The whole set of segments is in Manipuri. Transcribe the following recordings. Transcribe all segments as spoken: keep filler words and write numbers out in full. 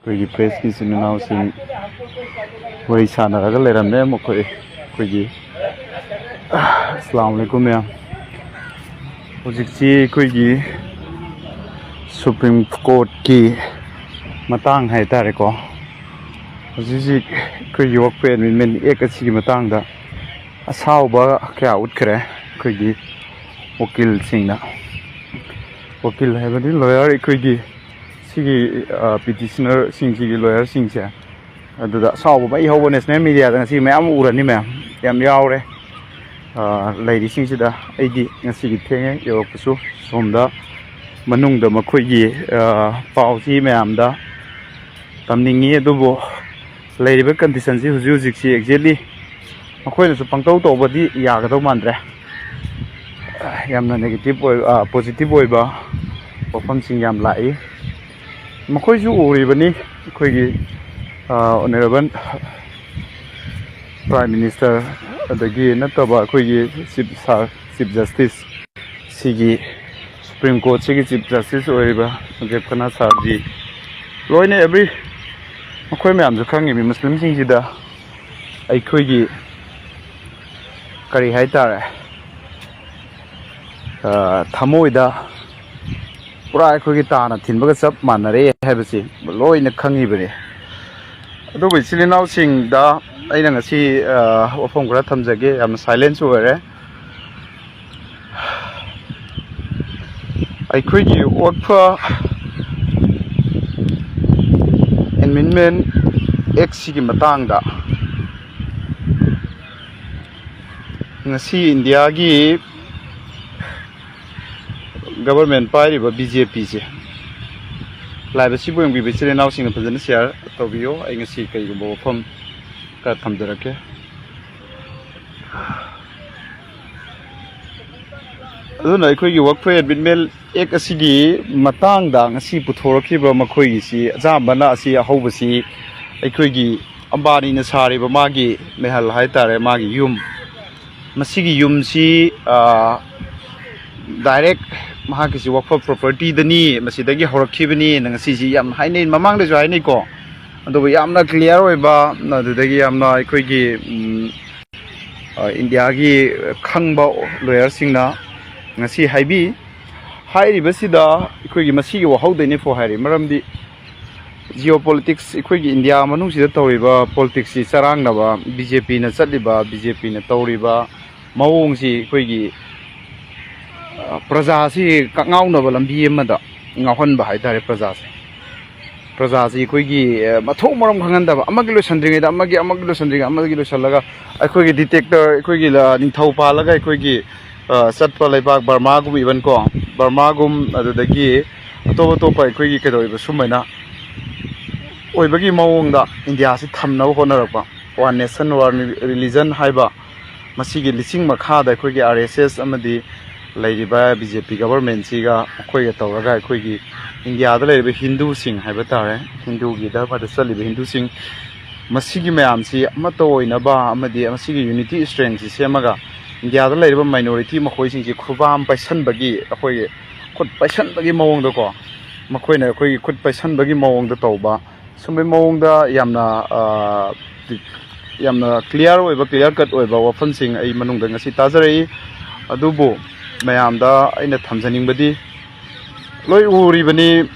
ꯑꯩꯈꯣꯏꯒꯤ ꯄ꯭ꯔꯦꯁꯀꯤ ꯏꯆꯤꯟ ꯏꯅꯥꯎꯁꯤꯡ ꯋꯥꯔꯤ ꯁꯥꯟꯅꯔꯒ ꯂꯩꯔꯝꯃꯦ꯫ ꯃꯈꯣꯏ ꯑꯩꯈꯣꯏꯒꯤ ꯑꯁꯂꯥꯝ ꯑꯂꯩꯀꯨꯝ ꯃꯌꯥꯝ꯫ ꯍꯧꯖꯤꯛꯁꯤ ꯑꯩꯈꯣꯏꯒꯤ ꯁꯨꯄ꯭ꯔꯤꯝ ꯀꯣꯔꯠꯀꯤ ꯃꯇꯥꯡ ꯍꯥꯏ ꯇꯥꯔꯦꯀꯣ, ꯍꯧꯖꯤꯛ ꯍꯧꯖꯤꯛ ꯑꯩꯈꯣꯏꯒꯤ ꯋꯥꯛ ꯐꯣꯔ ꯑꯦꯃꯦꯟꯃꯦꯟ ꯑꯦꯛ ꯑꯁꯤꯒꯤ ꯃꯇꯥꯡꯗ ꯑꯁꯥꯎꯕ ꯀꯌꯥ ꯎꯠꯈ꯭ꯔꯦ ꯑꯩꯈꯣꯏꯒꯤ ꯋꯀꯤꯜꯁꯤꯡꯅ꯫ ꯋꯀꯤꯜ ꯍꯥꯏꯕꯗꯤ ꯂꯣꯌꯔ, ꯑꯩꯈꯣꯏꯒꯤ ꯁꯤꯒꯤ ꯄꯤꯇꯤꯁꯅꯔꯁꯤꯡꯁꯤꯒꯤ ꯂꯣꯌꯔꯁꯤꯡꯁꯦ꯫ ꯑꯗꯨꯗ ꯑꯁꯥꯎꯕ ꯃꯩ ꯍꯧꯕ ꯅꯦꯁꯅꯦꯜ ꯃꯦꯗꯤꯌꯥꯗ ꯉꯁꯤ ꯃꯌꯥꯝ ꯑꯃ ꯎꯔꯅꯤ ꯃꯌꯥꯝ, ꯌꯥꯝ ꯌꯥꯎꯔꯦ꯫ ꯑ, ꯂꯩꯔꯤꯁꯤꯡꯁꯤꯗ ꯑꯩꯗꯤ ꯉꯁꯤꯒꯤ ꯊꯦꯡꯉꯦ ꯌꯧꯔꯛꯄꯁꯨ꯫ ꯁꯣꯝꯗ ꯃꯅꯨꯡꯗ ꯃꯈꯣꯏꯒꯤ ꯑ, ꯄꯥꯎꯁꯤ ꯃꯌꯥꯝꯗ ꯇꯝꯅꯤꯡꯉꯤ, ꯑꯗꯨꯕꯨ ꯂꯩꯔꯤꯕ ꯀꯟꯗꯤꯁꯟꯁꯤ ꯍꯧꯖꯤꯛ ꯍꯧꯖꯤꯛꯁꯤ ꯑꯦꯛꯖꯦꯛꯂꯤ ꯃꯈꯣꯏꯅꯁꯨ ꯄꯪꯇꯧ ꯇꯧꯕꯗꯤ ꯌꯥꯒꯗꯧ ꯃꯥꯟꯗ꯭ꯔꯦ꯫ ꯌꯥꯝꯅ ꯅꯦꯒꯦꯇꯤꯞ ꯑꯣꯏ, ꯄꯣꯖꯤꯇꯤꯞ ꯑꯣꯏꯕ ꯋꯥꯐꯝꯁꯤꯡ ꯌꯥꯝ ꯂꯥꯛꯏ꯫ ꯃꯈꯣꯏꯁꯨ ꯎꯔꯤꯕꯅꯤ, ꯑꯩꯈꯣꯏꯒꯤ ꯑꯣꯅꯔꯦꯕꯜ ꯄ꯭ꯔꯥꯏꯝ ꯃꯤꯅꯤꯁꯇꯔ, ꯑꯗꯒꯤ ꯅꯠꯇꯕ ꯑꯩꯈꯣꯏꯒꯤ ꯆꯤꯞ ꯁꯥꯔ, ꯆꯤꯞ ꯖꯁꯇꯤꯁ, ꯁꯤꯒꯤ ꯁꯨꯄ꯭ꯔꯤꯝ ꯀꯣꯔꯠꯁꯤꯒꯤ ꯆꯤꯞ ꯖꯁꯇꯤꯁ ꯑꯣꯏꯔꯤꯕ ꯁꯟꯖꯤꯕ ꯈꯟꯅꯥ ꯁꯥꯍꯕꯖꯤ, ꯂꯣꯏꯅ ꯑꯦꯕ꯭ꯔꯤ, ꯃꯈꯣꯏ ꯃꯌꯥꯝꯁꯨ ꯈꯪꯉꯤꯕꯅꯤ, ꯃꯨꯁꯂꯤꯝꯁꯤꯡꯁꯤꯗ ꯑꯩꯈꯣꯏꯒꯤ ꯀꯔꯤ ꯍꯥꯏꯇꯥꯔꯦ, ꯑ, ꯊꯃꯣꯏꯗ ꯄꯨꯔꯥ ꯑꯩꯈꯣꯏꯒꯤ ꯇꯥꯅ ꯊꯤꯟꯕꯒ ꯆꯞ ꯃꯥꯟꯅꯔꯦ ꯍꯥꯏꯕꯁꯤ ꯂꯣꯏꯅ ꯈꯪꯉꯤꯕꯅꯤ꯫ ꯑꯗꯨꯕꯨ ꯏꯆꯤꯜ ꯏꯅꯥꯎꯁꯤꯡꯗ ꯑꯩꯅ ꯉꯁꯤ, ꯑ, ꯋꯥꯐꯝ ꯈꯔ ꯊꯝꯖꯒꯦ꯫ ꯌꯥꯝꯅ ꯁꯥꯏꯂꯦꯟꯁ ꯑꯣꯏꯔꯦ꯫ ꯑꯩꯈꯣꯏꯒꯤ ꯋꯥꯛꯐ ꯑꯦꯃꯦꯟꯃꯦꯟ ꯑꯦꯛꯁꯤꯒꯤ ꯃꯇꯥꯡꯗ ꯉꯁꯤ ꯏꯟꯗꯤꯌꯥꯒꯤ ꯒꯕꯔꯃꯦꯟ ꯄꯥꯏꯔꯤꯕ ꯕꯤ ꯖꯦ ꯄꯤꯁꯦ, ꯂꯥꯏꯕꯁꯤꯕꯨ ꯌꯦꯡꯕꯤꯕ ꯏꯆꯤꯜ ꯏꯅꯥꯎꯁꯤꯡꯅ ꯐꯖꯅ ꯁꯤꯌꯥꯔ ꯇꯧꯕꯤꯌꯣ꯫ ꯑꯩ ꯉꯁꯤ ꯀꯔꯤꯒꯨꯝꯕ ꯋꯥꯐꯝ ꯈꯔ ꯊꯝꯖꯔꯛꯀꯦ꯫ ꯑꯗꯨꯅ ꯑꯩꯈꯣꯏꯒꯤ ꯋꯥꯛꯐ ꯑꯦꯃꯦꯟꯃꯦꯟ ꯑꯦꯛ ꯑꯁꯤꯒꯤ ꯃꯇꯥꯡꯗ ꯉꯁꯤ ꯄꯨꯊꯣꯔꯛꯈꯤꯕ ꯃꯈꯣꯏꯒꯤꯁꯤ, ꯑꯌꯥꯝꯕꯅ ꯑꯁꯤ ꯑꯍꯧꯕꯁꯤ ꯑꯩꯈꯣꯏꯒꯤ ꯑꯝꯕꯥꯅꯤꯅ ꯁꯥꯔꯤꯕ ꯃꯥꯒꯤ ꯃꯍꯜ ꯍꯥꯏꯇꯥꯔꯦ, ꯃꯥꯒꯤ ꯌꯨꯝ, ꯃꯁꯤꯒꯤ ꯌꯨꯝꯁꯤ, ꯑ, ꯗꯥꯏꯔꯦꯛ ꯃꯍꯥꯛꯀꯤꯁꯤ ꯋꯥꯛꯐ ꯄ꯭ꯔꯣꯄꯔꯇꯤꯗꯅꯤ, ꯃꯁꯤꯗꯒꯤ ꯍꯧꯔꯛꯈꯤꯕꯅꯤꯅ ꯉꯁꯤꯁꯤ ꯌꯥꯝ ꯍꯥꯏꯅꯩ, ꯃꯃꯥꯡꯗꯁꯨ ꯍꯥꯏꯅꯩꯀꯣ꯫ ꯑꯗꯨꯕꯨ ꯌꯥꯝꯅ ꯀ꯭ꯂꯤꯌꯥꯔ ꯑꯣꯏꯕ, ꯑꯗꯨꯗꯒꯤ ꯌꯥꯝꯅ ꯑꯩꯈꯣꯏꯒꯤ, ꯎꯝ, ꯑ, ꯏꯟꯗꯤꯌꯥꯒꯤ ꯈꯪꯕ ꯂꯣꯌꯔꯁꯤꯡꯅ ꯉꯁꯤ ꯍꯥꯏꯕꯤ꯫ ꯍꯥꯏꯔꯤꯕꯁꯤꯗ ꯑꯩꯈꯣꯏꯒꯤ ꯃꯁꯤꯒꯤ ꯋꯥꯍꯧꯗꯣꯏꯅꯤꯐꯥꯎ ꯍꯥꯏꯔꯤ, ꯃꯔꯝꯗꯤ ꯖꯤꯑꯣ ꯄꯣꯂꯤꯇꯤꯛꯁ, ꯑꯩꯈꯣꯏꯒꯤ ꯏꯟꯗꯤꯌꯥ ꯃꯅꯨꯡꯁꯤꯗ ꯇꯧꯔꯤꯕ ꯄꯣꯂꯤꯇꯤꯛꯁꯁꯤ ꯆꯔꯥꯡꯅꯕ, ꯕꯤ ꯖꯦ ꯄꯤꯅ ꯆꯠꯂꯤꯕ, ꯕꯤ ꯖꯦ ꯄꯤꯅ ꯇꯧꯔꯤꯕ ꯃꯑꯣꯡꯁꯤ ꯑꯩꯈꯣꯏꯒꯤ, ꯑ, ꯄ꯭ꯔꯖꯥꯁꯤ ꯀꯛꯉꯥꯎꯅꯕ ꯂꯝꯕꯤ ꯑꯃꯗ ꯉꯥꯎꯍꯟꯕ ꯍꯥꯏꯇꯥꯔꯦ꯫ ꯄ꯭ꯔꯖꯥꯁꯦ, ꯄ꯭ꯔꯖꯥꯁꯤ ꯑꯩꯈꯣꯏꯒꯤ, ꯑ, ꯃꯊꯣꯡ ꯃꯔꯝ ꯈꯪꯍꯟꯗꯕ, ꯑꯃꯒꯤ ꯂꯣꯏꯁꯟꯗ꯭ꯔꯤꯉꯩꯗ ꯑꯃꯒꯤ, ꯑꯃꯒꯤ ꯂꯣꯏꯁꯟꯗ꯭ꯔꯤꯉꯩꯗ ꯑꯃꯒꯤ ꯂꯣꯏꯁꯜꯂꯒ, ꯑꯩꯈꯣꯏꯒꯤ ꯗꯤꯛꯇꯦꯇꯔ, ꯑꯩꯈꯣꯏꯒꯤ ꯂ-, ꯅꯤꯡꯊꯧ ꯄꯥꯜꯂꯒ ꯑꯩꯈꯣꯏꯒꯤ, ꯑ, ꯆꯠꯄ ꯂꯩꯕꯥꯛ ꯕꯔꯃꯥꯒꯨꯝ, ꯏꯚꯟ ꯀꯣ, ꯕꯔꯃꯥꯒꯨꯝ, ꯑꯗꯨꯗꯒꯤ ꯑꯇꯣꯞ ꯑꯇꯣꯞꯄ ꯑꯩꯈꯣꯏꯒꯤ ꯀꯩꯗꯧꯔꯤꯕ ꯁꯨꯝꯕꯅ ꯑꯣꯏꯕꯒꯤ ꯃꯑꯣꯡꯗ ꯏꯟꯗꯤꯌꯥꯁꯤ ꯊꯝꯅꯕ ꯍꯣꯠꯅꯔꯛꯄ꯫ One nation, one religion ꯍꯥꯏꯕ ꯃꯁꯤꯒꯤ ꯂꯤꯆꯤꯡ ꯃꯈꯥꯗ ꯑꯩꯈꯣꯏꯒꯤ ꯑꯥꯔ ꯑꯦꯁ ꯑꯦꯁ ꯑꯃꯗꯤ ꯂꯩꯔꯤꯕ ꯕꯤ ꯖꯦ ꯄꯤ ꯒꯕꯔꯃꯦꯟꯁꯤꯒ, ꯃꯈꯣꯏꯒ ꯇꯧꯔꯒ ꯑꯩꯈꯣꯏꯒꯤ ꯏꯟꯗꯤꯌꯥꯗ ꯂꯩꯔꯤꯕ ꯍꯤꯟꯗꯨꯁꯤꯡ ꯍꯥꯏꯕ ꯇꯥꯔꯦ, ꯍꯤꯟꯗꯨꯒꯤ ꯙꯔꯃꯗ ꯆꯠꯂꯤꯕ ꯍꯤꯟꯗꯨꯁꯤꯡ, ꯃꯁꯤꯒꯤ ꯃꯌꯥꯝꯁꯤ ꯑꯃꯠꯇ ꯑꯣꯏꯅꯕ ꯑꯃꯗꯤ ꯃꯁꯤꯒꯤ ꯌꯨꯅꯤꯇꯤ ꯁ꯭ꯇ꯭ꯔꯦꯡꯁꯤ ꯁꯦꯝꯃꯒ ꯏꯟꯗꯤꯌꯥꯗ ꯂꯩꯔꯤꯕ ꯃꯥꯏꯅꯣꯔꯤꯇꯤ ꯃꯈꯣꯏꯁꯤꯡꯁꯤ ꯈꯨꯕꯥꯝ ꯄꯩꯁꯟꯕꯒꯤ, ꯑꯩꯈꯣꯏꯒꯤ ꯈꯨꯠ ꯄꯩꯁꯟꯕꯒꯤ ꯃꯑꯣꯡꯗꯀꯣ, ꯃꯈꯣꯏꯅ ꯑꯩꯈꯣꯏꯒꯤ ꯈꯨꯠ ꯄꯩꯁꯟꯕꯒꯤ ꯃꯑꯣꯡꯗ ꯇꯧꯕ, ꯁꯨꯝꯕꯒꯤ ꯃꯑꯣꯡꯗ ꯌꯥꯝꯅ, ꯑ, ꯌꯥꯝꯅ ꯀ꯭ꯂꯤꯌꯥꯔ ꯑꯣꯏꯕ, ꯀ꯭ꯂꯤꯌꯥꯔ ꯀꯠ ꯑꯣꯏꯕ ꯋꯥꯐꯝꯁꯤꯡ ꯑꯩ ꯃꯅꯨꯡꯗ ꯉꯁꯤ ꯇꯥꯖꯔꯛꯏ꯫ ꯑꯗꯨꯕꯨ ꯃꯌꯥꯝꯗ ꯑꯩꯅ ꯊꯝꯖꯅꯤꯡꯕꯗꯤ, ꯂꯣꯏ ꯎꯔꯤꯕꯅꯤ,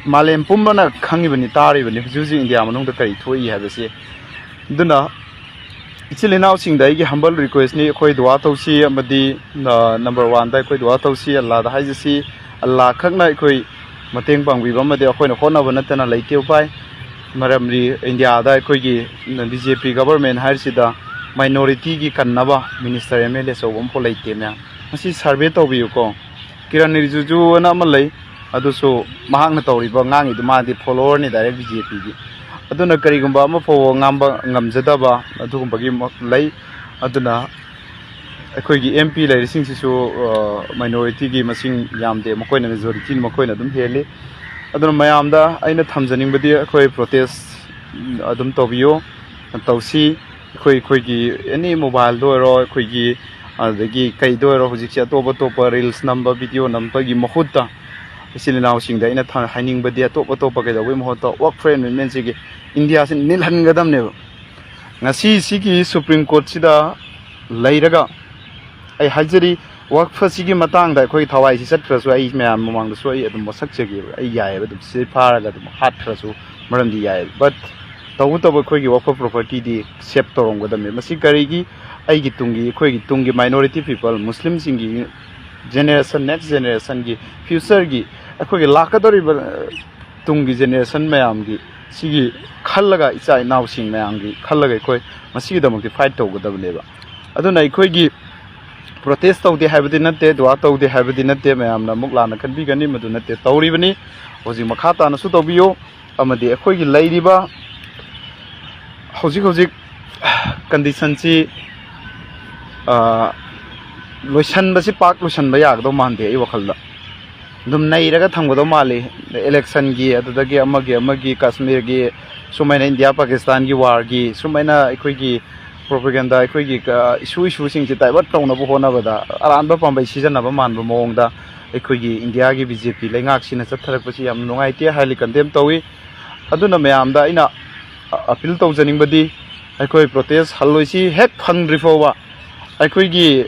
ꯃꯥꯂꯦꯝ ꯄꯨꯝꯕꯅ ꯈꯪꯉꯤꯕꯅꯤ, ꯇꯥꯔꯤꯕꯅꯤ ꯍꯧꯖꯤꯛ ꯍꯧꯖꯤꯛ ꯏꯟꯗꯤꯌꯥ ꯃꯅꯨꯡꯗ ꯀꯔꯤ ꯊꯣꯛꯏ ꯍꯥꯏꯕꯁꯤ꯫ ꯑꯗꯨꯅ ꯏꯆꯤꯜ ꯏꯅꯥꯎꯁꯤꯡꯗ ꯑꯩꯒꯤ ꯍꯝꯕꯜ ꯔꯤꯀ꯭ꯋꯦꯁꯅꯤ, ꯑꯩꯈꯣꯏ ꯗꯨꯋꯥ ꯇꯧꯁꯤ ꯑꯃꯗꯤ, ꯑ, ꯅꯝꯕꯔ ꯋꯥꯟꯗ ꯑꯩꯈꯣꯏ ꯗꯨꯋꯥ ꯇꯧꯁꯤ, ꯑꯜꯂꯥꯗ ꯍꯥꯏꯖꯁꯤ꯫ ꯑꯜꯂꯥ ꯈꯛꯅ ꯑꯩꯈꯣꯏ ꯃꯇꯦꯡ ꯄꯥꯡꯕꯤꯕ ꯑꯃꯗꯤ ꯑꯩꯈꯣꯏꯅ ꯍꯣꯠꯅꯕ ꯅꯠꯇꯅ ꯂꯩꯇꯦ ꯎꯄꯥꯏ꯫ ꯃꯔꯝꯗꯤ ꯏꯟꯗꯤꯌꯥꯗ ꯑꯩꯈꯣꯏꯒꯤ ꯕꯤ ꯖꯦ ꯄꯤ ꯒꯕꯔꯃꯦꯟ ꯍꯥꯏꯔꯤꯁꯤꯗ ꯃꯥꯏꯅꯣꯔꯤꯇꯤꯒꯤ ꯀꯟꯅꯕ ꯃꯤꯅꯤꯁꯇꯔ, ꯑꯦꯝ ꯑꯦꯜ ꯑꯦ ꯑꯆꯧꯕ ꯑꯃꯐꯥꯎ ꯂꯩꯇꯦ ꯃꯌꯥꯝ꯫ ꯃꯁꯤ ꯁꯔꯚꯦ ꯇꯧꯕꯤꯌꯨꯀꯣ꯫ ꯀꯤꯔꯟ ꯔꯤꯖꯤꯖꯨ ꯑꯅ ꯑꯃ ꯂꯩ, ꯑꯗꯨꯁꯨ ꯃꯍꯥꯛꯅ ꯇꯧꯔꯤꯕ ꯉꯥꯡꯉꯤꯗꯨ ꯃꯥꯗꯤ ꯐꯣꯂꯣꯋꯔꯅꯤ ꯗꯥꯏꯔꯦꯛ ꯕꯤ ꯖꯦ ꯄꯤꯒꯤ꯫ ꯑꯗꯨꯅ ꯀꯔꯤꯒꯨꯝꯕ ꯑꯃ ꯐꯥꯎꯕ ꯉꯥꯡꯕ ꯉꯝꯖꯗꯕ ꯑꯗꯨꯒꯨꯝꯕꯒꯤ ꯃ-, ꯂꯩ꯫ ꯑꯗꯨꯅ ꯑꯩꯈꯣꯏꯒꯤ ꯑꯦꯝ ꯄꯤ ꯂꯩꯔꯤꯁꯤꯡꯁꯤꯁꯨ, ꯑ, ꯃꯥꯏꯅꯣꯔꯤꯇꯤꯒꯤ ꯃꯁꯤꯡ ꯌꯥꯝꯗꯦ, ꯃꯈꯣꯏꯅ ꯃꯦꯖꯣꯔꯤꯇꯤꯅꯤ, ꯃꯈꯣꯏꯅ ꯑꯗꯨꯝ ꯍꯦꯜꯂꯤ꯫ ꯑꯗꯨꯅ ꯃꯌꯥꯝꯗ ꯑꯩꯅ ꯊꯝꯖꯅꯤꯡꯕꯗꯤ ꯑꯩꯈꯣꯏ ꯄ꯭ꯔꯣꯇꯦꯁ ꯑꯗꯨꯝ ꯇꯧꯕꯤꯌꯨ, ꯇꯧꯁꯤ꯫ ꯑꯩꯈꯣꯏ, ꯑꯩꯈꯣꯏꯒꯤ ꯑꯦꯅꯤ ꯃꯣꯕꯥꯏꯜꯗ ꯑꯣꯏꯔꯣ, ꯑꯩꯈꯣꯏꯒꯤ ꯑꯗꯨꯗꯒꯤ ꯀꯩꯗ ꯑꯣꯏꯔꯣ, ꯍꯧꯖꯤꯛꯁꯦ ꯑꯇꯣꯞ ꯑꯇꯣꯞꯄ reels ꯅꯝꯕ, video ꯅꯝꯕꯒꯤ ꯃꯍꯨꯠꯇ ꯏꯆꯤꯜ ꯏꯅꯥꯎꯁꯤꯡꯗ ꯑꯩꯅ ꯊ-, ꯍꯥꯏꯅꯤꯡꯕꯗꯤ, ꯑꯇꯣꯞ ꯑꯇꯣꯞꯄ ꯀꯩꯗꯧꯕꯒꯤ ꯃꯍꯨꯠꯇ work for environment ꯁꯤꯒꯤ India ꯁꯤ ꯅꯤꯜꯍꯟꯒꯗꯕꯅꯦꯕ꯫ ꯉꯁꯤ ꯁꯤꯒꯤ Supreme Court ꯁꯤꯗ ꯂꯩꯔꯒ ꯑꯩ ꯍꯥꯏꯖꯔꯤ, ꯋꯛꯐ ꯑꯁꯤꯒꯤ ꯃꯇꯥꯡꯗ ꯑꯩꯈꯣꯏꯒꯤ ꯊꯋꯥꯏꯁꯤ ꯆꯠꯈ꯭ꯔꯁꯨ, ꯑꯩ ꯃꯌꯥꯝ ꯃꯃꯥꯡꯗꯁꯨ ꯑꯩ ꯑꯗꯨꯝ ꯋꯥꯁꯛꯆꯒꯦꯕ, ꯑꯩ ꯌꯥꯏꯑꯕ, ꯑꯗꯨꯝ ꯁꯤꯗꯩ ꯐꯥꯔꯒ ꯑꯗꯨꯝ ꯍꯥꯠꯈ꯭ꯔꯁꯨ ꯃꯔꯝꯗꯤ ꯌꯥꯏꯑꯕ꯫ But ꯇꯧꯕꯇꯕꯨ ꯑꯩꯈꯣꯏꯒꯤ ꯋꯛꯐ property ꯗꯤ save ꯇꯧꯔꯝꯒꯗꯕꯅꯦ꯫ ꯃꯁꯤ ꯀꯔꯤꯒꯤ? ꯑꯩꯒꯤ ꯇꯨꯡꯒꯤ, ꯑꯩꯈꯣꯏꯒꯤ ꯇꯨꯡꯒꯤ minority people, ꯃꯨꯁꯂꯤꯝꯁꯤꯡꯒꯤ generation, next generation ꯒꯤ future ꯒꯤ, ꯑꯩꯈꯣꯏꯒꯤ ꯂꯥꯛꯀꯗꯧꯔꯤꯕ, ꯑ, ꯇꯨꯡꯒꯤ generation ꯃꯌꯥꯝꯒꯤ, ꯁꯤꯒꯤ ꯈꯜꯂꯒ, ꯏꯆꯥ ꯏꯅꯥꯎꯁꯤꯡ ꯃꯌꯥꯝꯒꯤ ꯈꯜꯂꯒ ꯑꯩꯈꯣꯏ ꯃꯁꯤꯒꯤꯗꯃꯛꯇꯤ fight ꯇꯧꯒꯗꯕꯅꯦꯕ꯫ ꯑꯗꯨꯅ ꯑꯩꯈꯣꯏꯒꯤ protest ꯇꯧꯗꯦ ꯍꯥꯏꯕꯗꯤ ꯅꯠꯇꯦ, ꯗꯨꯋꯥ ꯇꯧꯗꯦ ꯍꯥꯏꯕꯗꯤ ꯅꯠꯇꯦ, ꯃꯌꯥꯝꯅ ꯑꯃꯨꯛ ꯂꯥꯟꯅ ꯈꯟꯕꯤꯒꯅꯤ, ꯃꯗꯨ ꯅꯠꯇꯦ, ꯇꯧꯔꯤꯕꯅꯤ꯫ ꯍꯧꯖꯤꯛ ꯃꯈꯥ ꯇꯥꯅꯁꯨ ꯇꯧꯕꯤꯌꯨ, ꯑꯃꯗꯤ ꯑꯩꯈꯣꯏꯒꯤ ꯂꯩꯔꯤꯕ ꯍꯧꯖꯤꯛ ꯍꯧꯖꯤꯛ condition ꯁꯤ, ꯑ, ꯂꯣꯏꯁꯟꯕꯁꯤ ꯄꯥꯛ ꯂꯣꯏꯁꯟꯕ ꯌꯥꯒꯗꯧ ꯃꯥꯟꯗꯦ ꯑꯩ ꯋꯥꯈꯜꯗ꯫ ꯑꯗꯨꯝ ꯅꯩꯔꯒ ꯊꯝꯒꯗꯧ ꯃꯥꯜꯂꯤ꯫ Election ꯒꯤ, ꯑꯗꯨꯗꯒꯤ ꯑꯃꯒꯤ, ꯑꯃꯒꯤ, ꯀꯥꯁꯃꯤꯔꯒꯤ, ꯁꯨꯃꯥꯏꯅ ꯏꯟꯗꯤꯌꯥ ꯄꯥꯀꯤꯁꯇꯥꯟꯒꯤ war ꯒꯤ, ꯁꯨꯃꯥꯏꯅ ꯑꯩꯈꯣꯏꯒꯤ propaganda, ꯑꯩꯈꯣꯏꯒꯤ, ꯑ, issue, issue ꯁꯤꯡꯁꯤ divert ꯇꯧꯅꯕ ꯍꯣꯠꯅꯕꯗ ꯑꯔꯥꯟꯕ ꯄꯥꯝꯕꯩ ꯁꯤꯖꯤꯟꯅꯕ ꯃꯥꯟꯕ ꯃꯑꯣꯡꯗ ꯑꯩꯈꯣꯏꯒꯤ ꯏꯟꯗꯤꯌꯥꯒꯤ B J P ꯂꯩꯉꯥꯛꯁꯤꯅ ꯆꯠꯊꯔꯛꯄꯁꯤ ꯌꯥꯝ ꯅꯨꯡꯉꯥꯏꯇꯦ, highly condemn ꯇꯧꯏ꯫ ꯑꯗꯨꯅ ꯃꯌꯥꯝꯗ ꯑꯩꯅ ꯑ-, appeal ꯇꯧꯖꯅꯤꯡꯕꯗꯤ, ꯑꯩꯈꯣꯏ protest ꯍꯜꯂꯣꯏꯁꯤ ꯍꯦꯛ ꯐꯪꯗ꯭ꯔꯤ ꯐꯥꯎꯕ ꯑꯩꯈꯣꯏꯒꯤ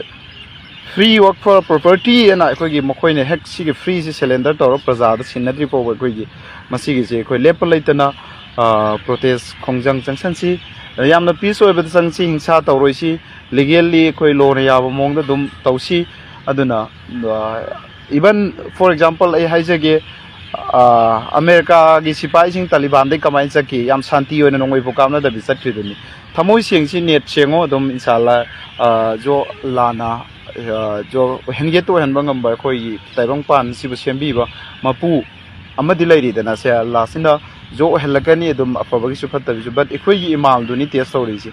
free work for property ꯍꯥꯏꯅ ꯑꯩꯈꯣꯏꯒꯤ ꯃꯈꯣꯏꯅ ꯍꯦꯛ ꯁꯤꯒꯤ free ꯁꯤ surrender ꯇꯧꯔ ꯄ꯭ꯔꯖꯥꯗ ꯁꯤꯟꯅꯗ꯭ꯔꯤ ꯐꯥꯎꯕ ꯑꯩꯈꯣꯏꯒꯤ ꯃꯁꯤꯒꯤꯁꯤ ꯑꯩꯈꯣꯏ ꯂꯦꯞꯄ ꯂꯩꯇꯅ, ꯑ, protest ꯈꯣꯡꯖꯪ ꯆꯪꯁꯟꯁꯤ꯫ ꯌꯥꯝꯅ peace ꯑꯣꯏꯕꯗ ꯆꯪꯁꯤ, ꯍꯤꯡꯁꯥ ꯇꯧꯔꯣꯏꯁꯤ, legally ꯑꯩꯈꯣꯏ law ꯅ ꯌꯥꯕ ꯃꯑꯣꯡꯗ ꯑꯗꯨꯝ ꯇꯧꯁꯤ꯫ ꯑꯗꯨꯅ, ꯑ, even for example ꯑꯩ ꯍꯥꯏꯖꯒꯦ, ꯑ, ꯑꯃꯦꯔꯤꯀꯥꯒꯤ ꯁꯤꯐꯥꯏꯁꯤꯡ ꯇꯥꯂꯤꯕꯥꯟꯗꯩ ꯀꯃꯥꯏꯅ ꯆꯠꯈꯤ? ꯌꯥꯝ ꯁꯥꯟꯇꯤ ꯑꯣꯏꯅ ꯅꯣꯡꯃꯩ ꯐꯥꯎ ꯀꯥꯞꯅꯗꯕꯤ ꯆꯠꯈ꯭ꯔꯤꯗꯨꯅꯤ꯫ ꯊꯃꯣꯏ ꯁꯦꯡꯁꯤ, ꯅꯦꯠ ꯁꯦꯡꯉꯣ ꯑꯗꯨꯝ, ꯏꯟꯁꯥꯜꯂꯥ, ꯑ, ꯖꯣ ꯂꯥꯅ, ꯑ, ꯖꯣ ꯑꯣꯏꯍꯟꯒꯦꯇ ꯑꯣꯏꯍꯟꯕ ꯉꯝꯕ ꯑꯩꯈꯣꯏꯒꯤ ꯇꯥꯏꯕꯪꯄꯥꯟꯁꯤꯕꯨ ꯁꯦꯝꯕꯤꯕ ꯃꯄꯨ ꯑꯃꯗꯤ ꯂꯩꯔꯤꯗꯅ, ꯁꯦ ꯑꯜꯂꯥꯁꯤꯅ ꯖꯣ ꯑꯣꯏꯍꯜꯂꯛꯀꯅꯤ ꯑꯗꯨꯝ, ꯑꯐꯕꯒꯤꯁꯨ ꯐꯠꯇꯕꯒꯤꯁꯨ꯫ But ꯑꯩꯈꯣꯏꯒꯤ ꯏꯃꯥꯜꯗꯨꯅꯤ test ꯇꯧꯔꯤꯁꯤ,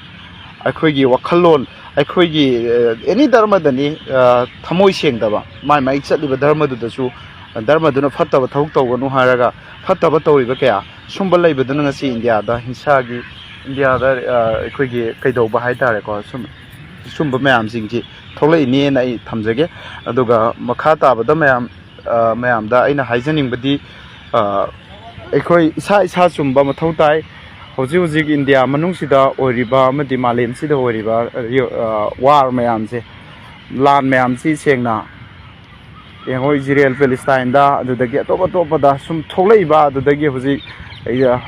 ꯑꯩꯈꯣꯏꯒꯤ ꯋꯥꯈꯜꯂꯣꯟ, ꯑꯩꯈꯣꯏꯒꯤ, ꯑ, any ꯙꯔꯃꯗꯅꯤ, ꯑ, ꯊꯃꯣꯏ ꯁꯦꯡꯗꯕ, ꯃꯥꯏ ꯃꯥꯏ ꯆꯠꯂꯤꯕ ꯙꯔꯃꯗꯨꯗꯁꯨ, ꯙꯔꯃꯗꯨꯅ ꯐꯠꯇꯕ ꯊꯕꯛ ꯇꯧꯒꯅꯨ ꯍꯥꯏꯔꯒ ꯐꯠꯇꯕ ꯇꯧꯔꯤꯕ ꯀꯌꯥ, ꯁꯨꯝꯕ ꯂꯩꯕꯗꯨꯅ ꯉꯁꯤ ꯏꯟꯗꯤꯌꯥꯗ ꯍꯤꯡꯁꯥꯒꯤ, ꯏꯟꯗꯤꯌꯥꯗ, ꯑ, ꯑꯩꯈꯣꯏꯒꯤ ꯀꯩꯗꯧꯕ ꯍꯥꯏꯇꯥꯔꯦꯀꯣ, ꯁꯨꯝ ꯁꯨꯝꯕ ꯃꯌꯥꯝꯁꯤꯡꯁꯤ ꯊꯣꯛꯂꯛꯏꯅꯦꯅ ꯑꯩ ꯊꯝꯖꯒꯦ꯫ ꯑꯗꯨꯒ ꯃꯈꯥ ꯇꯥꯕꯗ ꯃꯌꯥꯝ, ꯑ, ꯃꯌꯥꯝꯗ ꯑꯩꯅ ꯍꯥꯏꯖꯅꯤꯡꯕꯗꯤ, ꯑ, ꯑꯩꯈꯣꯏ ꯏꯁꯥ ꯏꯁꯥ ꯆꯨꯝꯕ ꯃꯊꯧ ꯇꯥꯏ꯫ ꯍꯧꯖꯤꯛ ꯍꯧꯖꯤꯛ ꯏꯟꯗꯤꯌꯥ ꯃꯅꯨꯡꯁꯤꯗ ꯑꯣꯏꯔꯤꯕ ꯑꯃꯗꯤ ꯃꯥꯂꯦꯝꯁꯤꯗ ꯑꯣꯏꯔꯤꯕ, ꯑ, ꯋꯥꯔ ꯃꯌꯥꯝꯁꯦ, ꯂꯥꯟ ꯃꯌꯥꯝꯁꯤ ꯁꯦꯡꯅ ꯌꯦꯡꯉꯣ, ꯏꯖꯔꯦꯜ, ꯄꯦꯂꯦꯁꯇꯥꯏꯟꯗ, ꯑꯗꯨꯗꯒꯤ ꯑꯇꯣꯞ ꯑꯇꯣꯞꯄꯗ ꯁꯨꯝ ꯊꯣꯛꯂꯛꯏꯕ, ꯑꯗꯨꯗꯒꯤ ꯍꯧꯖꯤꯛ, ꯑ,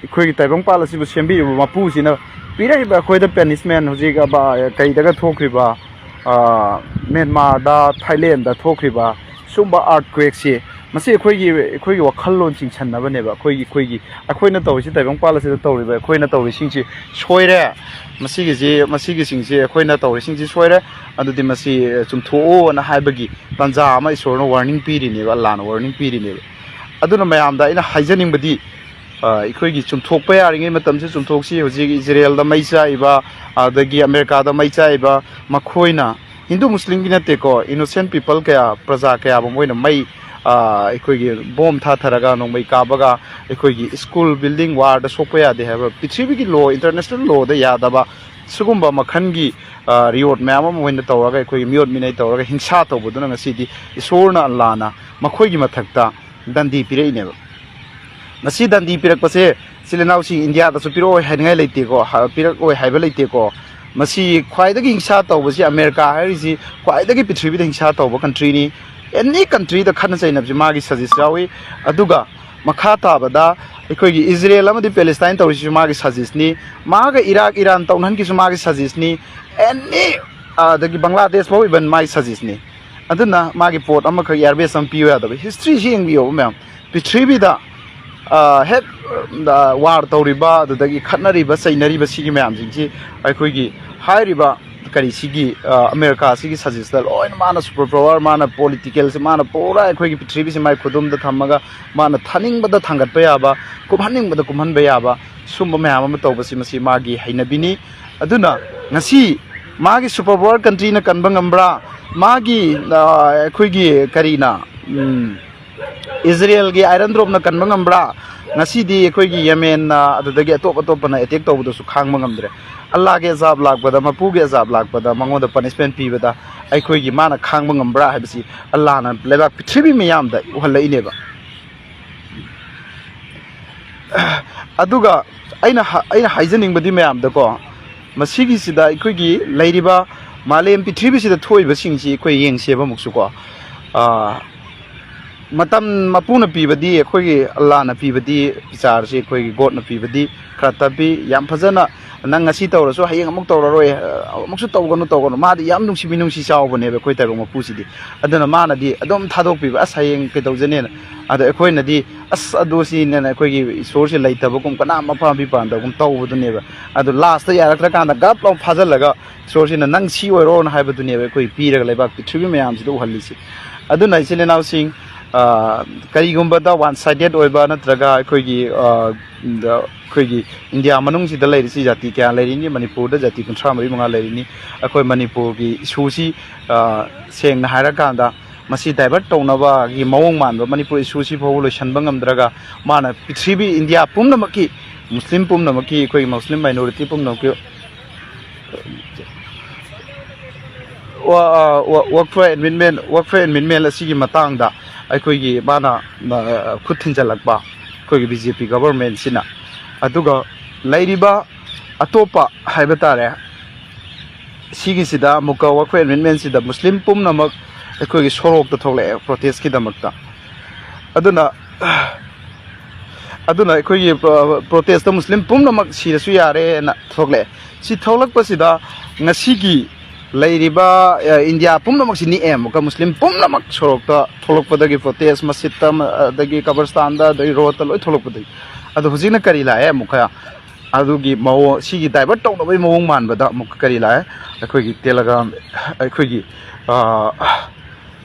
ꯑꯩꯈꯣꯏꯒꯤ ꯇꯥꯏꯕꯪꯄꯥꯜ ꯑꯁꯤꯕꯨ ꯁꯦꯝꯕꯤꯔꯤꯕ ꯃꯄꯨꯁꯤꯅ ꯄꯤꯔꯛꯏꯕ ꯑꯩꯈꯣꯏꯗ ꯄꯦꯅꯤꯁꯃꯦꯟ ꯍꯧꯖꯤꯛ ꯑꯕ-, ꯀꯩꯗꯒ ꯊꯣꯛꯈ꯭ꯔꯤꯕ, ꯑ, ꯃꯦꯟꯃꯥꯔꯗ, ꯊꯥꯏꯂꯦꯟꯗ ꯊꯣꯛꯈ꯭ꯔꯤꯕ ꯁꯨꯝꯕ ꯑꯥꯔꯠꯀ꯭ꯋꯦꯛꯁꯤ, ꯃꯁꯤ ꯑꯩꯈꯣꯏꯒꯤ, ꯑꯩꯈꯣꯏꯒꯤ ꯋꯥꯈꯜꯂꯣꯟ ꯆꯤꯡꯁꯟꯅꯕꯅꯦꯕ꯫ ꯑꯩꯈꯣꯏꯒꯤ, ꯑꯩꯈꯣꯏꯒꯤ, ꯑꯩꯈꯣꯏꯅ ꯇꯧꯔꯤꯁꯤ, ꯇꯥꯏꯕꯪꯄꯥꯜ ꯑꯁꯤꯗ ꯇꯧꯔꯤꯕ ꯑꯩꯈꯣꯏꯅ ꯇꯧꯔꯤꯁꯤꯡꯁꯤ ꯁꯣꯏꯔꯦ, ꯃꯁꯤꯒꯤꯁꯤ, ꯃꯁꯤꯒꯤꯁꯤꯡꯁꯤ ꯑꯩꯈꯣꯏꯅ ꯇꯧꯔꯤꯁꯤꯡꯁꯤ ꯁꯣꯏꯔꯦ, ꯑꯗꯨꯗꯤ ꯃꯁꯤ ꯆꯨꯝꯊꯣꯛꯑꯣꯅ ꯍꯥꯏꯕꯒꯤ ꯇꯥꯟꯖꯥ ꯑꯃ ꯏꯁꯣꯔꯅ ꯋꯥꯔꯅꯤꯡ ꯄꯤꯔꯤꯅꯦꯕ, ꯑꯜꯂꯥꯅ ꯋꯥꯔꯅꯤꯡ ꯄꯤꯔꯤꯅꯦꯕ꯫ ꯑꯗꯨꯅ ꯃꯌꯥꯝꯗ ꯑꯩꯅ ꯍꯥꯏꯖꯅꯤꯡꯕꯗꯤ, ꯑ, ꯑꯩꯈꯣꯏꯒꯤ ꯆꯨꯝꯊꯣꯛꯄ ꯌꯥꯔꯤꯉꯩ ꯃꯇꯝꯁꯤ ꯆꯨꯝꯊꯣꯛꯁꯤ꯫ ꯍꯧꯖꯤꯛ ꯏꯖꯔꯦꯜꯗ ꯃꯩ ꯆꯥꯛꯏꯕ, ꯑꯗꯒꯤ ꯑꯃꯦꯔꯤꯀꯥꯗ ꯃꯩ ꯆꯥꯛꯏꯕ, ꯃꯈꯣꯏꯅ ꯍꯤꯟꯗꯨ ꯃꯨꯁꯂꯤꯝꯒꯤ ꯅꯠꯇꯦꯀꯣ, ꯏꯅꯣꯁꯦꯟ ꯄꯤꯄꯜ ꯀꯌꯥ, ꯄ꯭ꯔꯖꯥ ꯀꯌꯥꯕꯨ ꯃꯣꯏꯅ ꯃꯩ, ꯑ, ꯑꯩꯈꯣꯏꯒꯤ ꯕꯣꯝ ꯊꯥꯊꯔꯒ, ꯅꯣꯡꯃꯩ ꯀꯥꯞꯄꯒ, ꯑꯩꯈꯣꯏꯒꯤ ꯁ꯭ꯀꯨꯜ ꯕꯤꯜꯗꯤꯡ ꯋꯥꯔꯗ ꯁꯣꯛꯄ ꯌꯥꯗꯦ ꯍꯥꯏꯕ ꯄ꯭ꯔꯤꯊꯤꯕꯤꯒꯤ ꯂꯣ, ꯏꯟꯇꯔꯅꯦꯁꯅꯦꯜ ꯂꯣꯗ ꯌꯥꯗꯕ ꯁꯤꯒꯨꯝꯕ ꯃꯈꯜꯒꯤ, ꯑ, ꯔꯤꯑꯣꯠ ꯃꯌꯥꯝ ꯑꯃ ꯃꯣꯏꯅ ꯇꯧꯔꯒ, ꯑꯩꯈꯣꯏꯒꯤ ꯃꯤꯑꯣꯠ ꯃꯤꯅꯩ ꯇꯧꯔꯒ ꯍꯤꯡꯁꯥ ꯇꯧꯕꯗꯨꯅ ꯉꯁꯤꯗꯤ ꯏꯁꯣꯔꯅ, ꯑꯜꯂꯥꯅ ꯃꯈꯣꯏꯒꯤ ꯃꯊꯛꯇ ꯗꯟꯗꯤ ꯄꯤꯔꯛꯏꯅꯦꯕ꯫ ꯉꯁꯤ ꯗꯟꯗꯤ ꯄꯤꯔꯛꯄꯁꯦ ꯏꯆꯤꯜ ꯏꯅꯥꯎꯁꯤꯡ ꯏꯟꯗꯤꯌꯥꯗꯁꯨ ꯄꯤꯔꯛꯑꯣꯏ ꯍꯥꯏꯅꯤꯡꯉꯥꯏ ꯂꯩꯇꯦꯀꯣ, ꯍ-, ꯄꯤꯔꯛꯑꯣꯏ ꯍꯥꯏꯕ ꯂꯩꯇꯦꯀꯣ꯫ ꯃꯁꯤ ꯈ꯭ꯋꯥꯏꯗꯒꯤ ꯍꯤꯡꯁꯥ ꯇꯧꯕꯁꯤ, ꯑꯃꯦꯔꯤꯀꯥ ꯍꯥꯏꯔꯤꯁꯤ ꯈ꯭ꯋꯥꯏꯗꯒꯤ ꯄ꯭ꯔꯤꯊꯤꯕꯤꯗ ꯍꯤꯡꯁꯥ ꯇꯧꯕ ꯀꯟꯇ꯭ꯔꯤꯅꯤ꯫ ꯑꯦꯅꯤ ꯀꯟꯇ꯭ꯔꯤꯗ ꯈꯠꯅ ꯆꯩꯅꯕꯁꯤ ꯃꯥꯒꯤ ꯁꯖꯤꯁ ꯌꯥꯎꯏ꯫ ꯑꯗꯨꯒ ꯃꯈꯥ ꯇꯥꯕꯗ ꯑꯩꯈꯣꯏꯒꯤ ꯏꯖꯔꯦꯜ ꯑꯃꯗꯤ ꯄꯦꯂꯦꯁꯇꯥꯏꯟ ꯇꯧꯔꯤꯁꯤꯁꯨ ꯃꯥꯒꯤ ꯁꯖꯤꯁꯅꯤ, ꯃꯥꯒ ꯏꯔꯥꯛ ꯏꯔꯥꯟ ꯇꯧꯅꯍꯟꯈꯤꯁꯨ ꯃꯥꯒꯤ ꯁꯖꯤꯁꯅꯤ, ꯑꯦꯅꯤ, ꯑꯗꯒꯤ ꯕꯪꯒ꯭ꯂꯥꯗꯦꯁ ꯐꯥꯎ ꯏꯚꯟ ꯃꯥꯒꯤ ꯁꯖꯤꯁꯅꯤ꯫ ꯑꯗꯨꯅ ꯃꯥꯒꯤ ꯄꯣꯠ ꯑꯃꯈꯛ ꯏꯌꯥꯔꯕꯦꯁ ꯑꯃ ꯄꯤꯌꯨ ꯌꯥꯗꯕ꯫ ꯍꯤꯁꯇ꯭ꯔꯤꯁꯤ ꯌꯦꯡꯕꯤꯌꯣꯕ ꯃꯌꯥꯝ, ꯄ꯭ꯔꯤꯊꯤꯕꯤꯗ, ꯑ, ꯍꯦꯛ, ꯑ, ꯋꯥꯔ ꯇꯧꯔꯤꯕ, ꯑꯗꯨꯗꯒꯤ ꯈꯠꯅꯔꯤꯕ ꯆꯩꯅꯔꯤꯕ ꯁꯤꯒꯤ ꯃꯌꯥꯝꯁꯤꯡꯁꯤ ꯑꯩꯈꯣꯏꯒꯤ ꯍꯥꯏꯔꯤꯕ ꯀꯔꯤ ꯁꯤꯒꯤ, ꯑ, ꯑꯃꯦꯔꯤꯀꯥꯁꯤꯒꯤ ꯁꯖꯤꯁꯇ ꯂꯣꯏꯅ ꯃꯥꯅ ꯁꯨꯄꯔ ꯄꯋꯥꯔ, ꯃꯥꯅ ꯄꯣꯂꯤꯇꯤꯀꯦꯜꯁꯦ, ꯃꯥꯅ ꯄꯨꯔꯥ ꯑꯩꯈꯣꯏꯒꯤ ꯄ꯭ꯔꯤꯊꯤꯕꯤꯁꯦ ꯃꯥꯏ ꯈꯨꯗꯨꯝꯗ ꯊꯝꯃꯒ ꯃꯥꯅ ꯊꯥꯅꯤꯡꯕꯗ ꯊꯥꯡꯒꯠꯄ ꯌꯥꯕ, ꯀꯨꯝꯍꯟꯅꯤꯡꯕꯗ ꯀꯨꯝꯍꯟꯕ ꯌꯥꯕ ꯁꯨꯝꯕ ꯃꯌꯥꯝ ꯑꯃ ꯇꯧꯕꯁꯤ ꯃꯁꯤ ꯃꯥꯒꯤ ꯍꯩꯅꯕꯤꯅꯤ꯫ ꯑꯗꯨꯅ ꯉꯁꯤ ꯃꯥꯒꯤ ꯁꯨꯄꯔ ꯄꯋꯥꯔ ꯀꯟꯇ꯭ꯔꯤꯅ ꯀꯟꯕ ꯉꯝꯕ꯭ꯔꯥ? ꯃꯥꯒꯤ, ꯑ, ꯑꯩꯈꯣꯏꯒꯤ ꯀꯔꯤꯅ, ꯎꯝ, ꯏꯖꯔꯦꯜꯒꯤ ꯑꯥꯏꯔꯟ ꯗ꯭ꯔꯣꯝꯅ ꯀꯟꯕ ꯉꯝꯕ꯭ꯔꯥ? ꯉꯁꯤꯗꯤ ꯑꯩꯈꯣꯏꯒꯤ ꯌꯦꯃꯦꯟꯅ, ꯑꯗꯨꯗꯒꯤ ꯑꯇꯣꯞ ꯑꯇꯣꯞꯄꯅ ꯑꯦꯇꯦꯛ ꯇꯧꯕꯗꯁꯨ ꯈꯥꯡꯕ ꯉꯝꯗ꯭ꯔꯦ꯫ ꯑꯜꯂꯥꯒꯤ ꯑꯖꯥꯕ ꯂꯥꯛꯄꯗ, ꯃꯄꯨꯒꯤ ꯑꯖꯥꯕ ꯂꯥꯛꯄꯗ ꯃꯉꯣꯟꯗ ꯄꯅꯤꯁꯃꯦꯟ ꯄꯤꯕꯗ ꯑꯩꯈꯣꯏꯒꯤ ꯃꯥꯅ ꯈꯥꯡꯕ ꯉꯝꯕ꯭ꯔꯥ ꯍꯥꯏꯕꯁꯤ ꯑꯜꯂꯥꯅ ꯂꯩꯕꯥꯛ ꯄ꯭ꯔꯤꯊꯤꯕꯤ ꯃꯤꯌꯥꯝꯗ ꯎꯍꯜꯂꯛꯏꯅꯦꯕ꯫ ꯑꯗꯨꯒ ꯑꯩꯅ ꯍ-, ꯑꯩꯅ ꯍꯥꯏꯖꯅꯤꯡꯕꯗꯤ ꯃꯌꯥꯝꯗꯀꯣ, ꯃꯁꯤꯒꯤꯁꯤꯗ ꯑꯩꯈꯣꯏꯒꯤ ꯂꯩꯔꯤꯕ ꯃꯥꯂꯦꯝ ꯄ꯭ꯔꯤꯊꯤꯕꯤꯁꯤꯗ ꯊꯣꯛꯏꯕꯁꯤꯡꯁꯤ ꯑꯩꯈꯣꯏ ꯌꯦꯡꯁꯦꯕ ꯑꯃꯨꯛꯁꯨꯀꯣ꯫ ꯑꯥ, ꯃꯇꯝ ꯃꯄꯨꯅ ꯄꯤꯕꯗꯤ, ꯑꯩꯈꯣꯏꯒꯤ ꯑꯜꯂꯥꯅ ꯄꯤꯕꯗꯤ, ꯕꯤꯆꯥꯔꯁꯤ ꯑꯩꯈꯣꯏꯒꯤ ꯒꯣꯠꯅ ꯄꯤꯕꯗꯤ ꯈꯔ ꯇꯞꯄꯤ꯫ ꯌꯥꯝ ꯐꯖꯅ, "ꯅꯪ ꯉꯁꯤ ꯇꯧꯔꯁꯨ ꯍꯌꯦꯡ ꯑꯃꯨꯛ ꯇꯧꯔꯔꯣꯏ, ꯑꯃꯨꯛꯁꯨ ꯇꯧꯒꯅꯨ, ꯇꯧꯒꯅꯨ"꯫ ꯃꯥꯗꯤ ꯌꯥꯝ ꯅꯨꯡꯁꯤꯕꯤ ꯅꯨꯡꯁꯤ ꯆꯥꯎꯕꯅꯦꯕ ꯑꯩꯈꯣꯏ ꯇꯥꯏꯕꯪ ꯃꯄꯨꯁꯤꯗꯤ꯫ ꯑꯗꯨꯅ ꯃꯥꯅꯗꯤ ꯑꯗꯨꯝ ꯊꯥꯗꯣꯛꯄꯤꯕ, "ꯑꯁ, ꯍꯌꯦꯡ ꯀꯩꯗꯧꯖꯅꯦꯅ"꯫ ꯑꯗꯣ ꯑꯩꯈꯣꯏꯅꯗꯤ, "ꯑꯁ, ꯑꯗꯨ ꯁꯤꯅꯦꯅ ꯑꯩꯈꯣꯏꯒꯤ ꯏꯁꯣꯔꯁꯦ ꯂꯩꯇꯕꯒꯨꯝ, ꯀꯅꯥ ꯃꯄꯥ ꯃꯄꯤ ꯄꯥꯟꯗꯕꯒꯨꯝ" ꯇꯧꯕꯗꯨꯅꯦꯕ꯫ ꯑꯗꯣ ꯂꯥꯁꯇ ꯌꯥꯔꯛꯇ꯭ꯔꯀꯥꯟꯗ ꯒꯞ ꯂꯥꯎ ꯐꯥꯖꯤꯜꯂꯒ ꯏꯁꯣꯔꯁꯤꯅ "ꯅꯪ ꯁꯤ ꯑꯣꯏꯔꯣꯅ" ꯍꯥꯏꯕꯗꯨꯅꯦꯕ ꯑꯩꯈꯣꯏ ꯄꯤꯔꯒ ꯂꯩꯕꯥꯛ ꯄ꯭ꯔꯤꯊꯤꯕꯤ ꯃꯌꯥꯝꯁꯤꯗ ꯎꯍꯜꯂꯤꯁꯦ꯫ ꯑꯗꯨꯅ ꯏꯆꯤꯜ ꯏꯅꯥꯎꯁꯤꯡ, ꯑ, ꯀꯔꯤꯒꯨꯝꯕꯗ ꯋꯥꯟ ꯁꯥꯏꯗꯦꯠ ꯑꯣꯏꯕ ꯅꯠꯇ꯭ꯔꯒ ꯑꯩꯈꯣꯏꯒꯤ, ꯑ, ꯗ-, ꯑꯩꯈꯣꯏꯒꯤ ꯏꯟꯗꯤꯌꯥ ꯃꯅꯨꯡꯁꯤꯗ ꯂꯩꯔꯤꯁꯤ ꯖꯥꯇꯤ ꯀꯌꯥ ꯂꯩꯔꯤꯅꯤ? ꯃꯅꯤꯄꯨꯔꯗ ꯖꯥꯇꯤ ꯀꯨꯟꯊ꯭ꯔꯥ ꯃꯔꯤ ꯃꯉꯥ ꯂꯩꯔꯤꯅꯤ꯫ ꯑꯩꯈꯣꯏ ꯃꯅꯤꯄꯨꯔꯒꯤ ꯏꯁꯨꯁꯤ, ꯑ, ꯁꯦꯡꯅ ꯍꯥꯏꯔꯀꯥꯟꯗ, ꯃꯁꯤ ꯗꯥꯏꯚꯔꯠ ꯇꯧꯅꯕꯒꯤ ꯃꯑꯣꯡ ꯃꯥꯟꯕ ꯃꯅꯤꯄꯨꯔ ꯏꯁꯨꯁꯤ ꯐꯥꯎꯕ ꯂꯣꯏꯁꯤꯟꯕ ꯉꯝꯗ꯭ꯔꯒ, ꯃꯥꯅ ꯄ꯭ꯔꯤꯊꯤꯕꯤ, ꯏꯟꯗꯤꯌꯥ ꯄꯨꯝꯅꯃꯛꯀꯤ, ꯃꯨꯁꯂꯤꯝ ꯄꯨꯝꯅꯃꯛꯀꯤ, ꯑꯩꯈꯣꯏꯒꯤ ꯃꯨꯁꯂꯤꯝ ꯃꯥꯏꯅꯣꯔꯤꯇꯤ ꯄꯨꯝꯅꯃꯛꯀꯤ ꯋꯥ-, ꯋꯥ-, ꯋꯥꯛꯐ ꯑꯦꯟꯃꯦꯟꯃꯦꯟ, ꯋꯥꯛꯐ ꯑꯦꯟꯃꯦꯟꯃꯦꯟ ꯑꯁꯤꯒꯤ ꯃꯇꯥꯡꯗ ꯑꯩꯈꯣꯏꯒꯤ ꯃꯥꯅ, ꯑ, ꯈꯨꯠ ꯊꯤꯟꯖꯜꯂꯛꯄ ꯑꯩꯈꯣꯏꯒꯤ ꯕꯤ ꯖꯦ ꯄꯤ ꯒꯚꯔꯟꯃꯦꯟꯁꯤꯅ꯫ ꯑꯗꯨꯒ ꯂꯩꯔꯤꯕ ꯑꯇꯣꯞꯄ ꯍꯥꯏꯕ ꯇꯥꯔꯦ, ꯁꯤꯒꯤꯁꯤꯗ ꯑꯃꯨꯛꯀ ꯋꯥꯛꯐ ꯑꯦꯟꯃꯦꯟꯃꯦꯟꯁꯤꯗ ꯃꯨꯁꯂꯤꯝ ꯄꯨꯝꯅꯃꯛ ꯑꯩꯈꯣꯏꯒꯤ ꯁꯣꯔꯣꯛꯇ ꯊꯣꯛꯂꯛꯑꯦ ꯄ꯭ꯔꯣꯇꯦꯁꯀꯤꯗꯃꯛꯇ꯫ ꯑꯗꯨꯅ, ꯑꯗꯨꯅ ꯑꯩꯈꯣꯏꯒꯤ ꯄ꯭ꯔꯣ-, ꯄ꯭ꯔꯣꯇꯦꯁꯇ ꯃꯨꯁꯂꯤꯝ ꯄꯨꯝꯅꯃꯛ ꯁꯤꯔꯁꯨ ꯌꯥꯔꯦꯅ ꯊꯣꯛꯂꯛꯑꯦ꯫ ꯁꯤ ꯊꯣꯛꯂꯛꯄꯁꯤꯗ ꯉꯁꯤꯒꯤ ꯂꯩꯔꯤꯕ, ꯑ, ꯏꯟꯗꯤꯌꯥ ꯄꯨꯝꯅꯃꯛꯁꯤ ꯅꯤꯛꯑꯦ꯫ ꯑꯃꯨꯛꯀ ꯃꯨꯁꯂꯤꯝ ꯄꯨꯝꯅꯃꯛ ꯁꯣꯔꯣꯛꯇ ꯊꯣꯛꯂꯛꯄꯗꯒꯤ, ꯄ꯭ꯔꯣꯇꯦꯁ ꯃꯁꯖꯤꯠꯇ ꯑꯃ, ꯑꯗꯒꯤ ꯀꯕꯔꯁꯇꯥꯟꯗ, ꯑꯗꯒꯤ ꯔꯣꯗꯇ ꯂꯣꯏ ꯊꯣꯛꯂꯛꯄꯗꯒꯤ꯫ ꯑꯗꯣ ꯍꯧꯖꯤꯛꯅ ꯀꯔꯤ ꯂꯥꯛꯑꯦ? ꯑꯃꯨꯛꯀ ꯑꯗꯨꯒꯤ ꯃꯑꯣꯡ, ꯁꯤꯒꯤ ꯗꯥꯏꯚꯔꯠ ꯇꯧꯅꯕꯒꯤ ꯃꯑꯣꯡ ꯃꯥꯟꯕꯗ ꯑꯃꯨꯛꯀ ꯀꯔꯤ ꯂꯥꯛꯑꯦ? ꯑꯩꯈꯣꯏꯒꯤ ꯇꯦꯂꯦꯒ꯭ꯔꯥꯝ, ꯑꯩꯈꯣꯏꯒꯤ, ꯑ,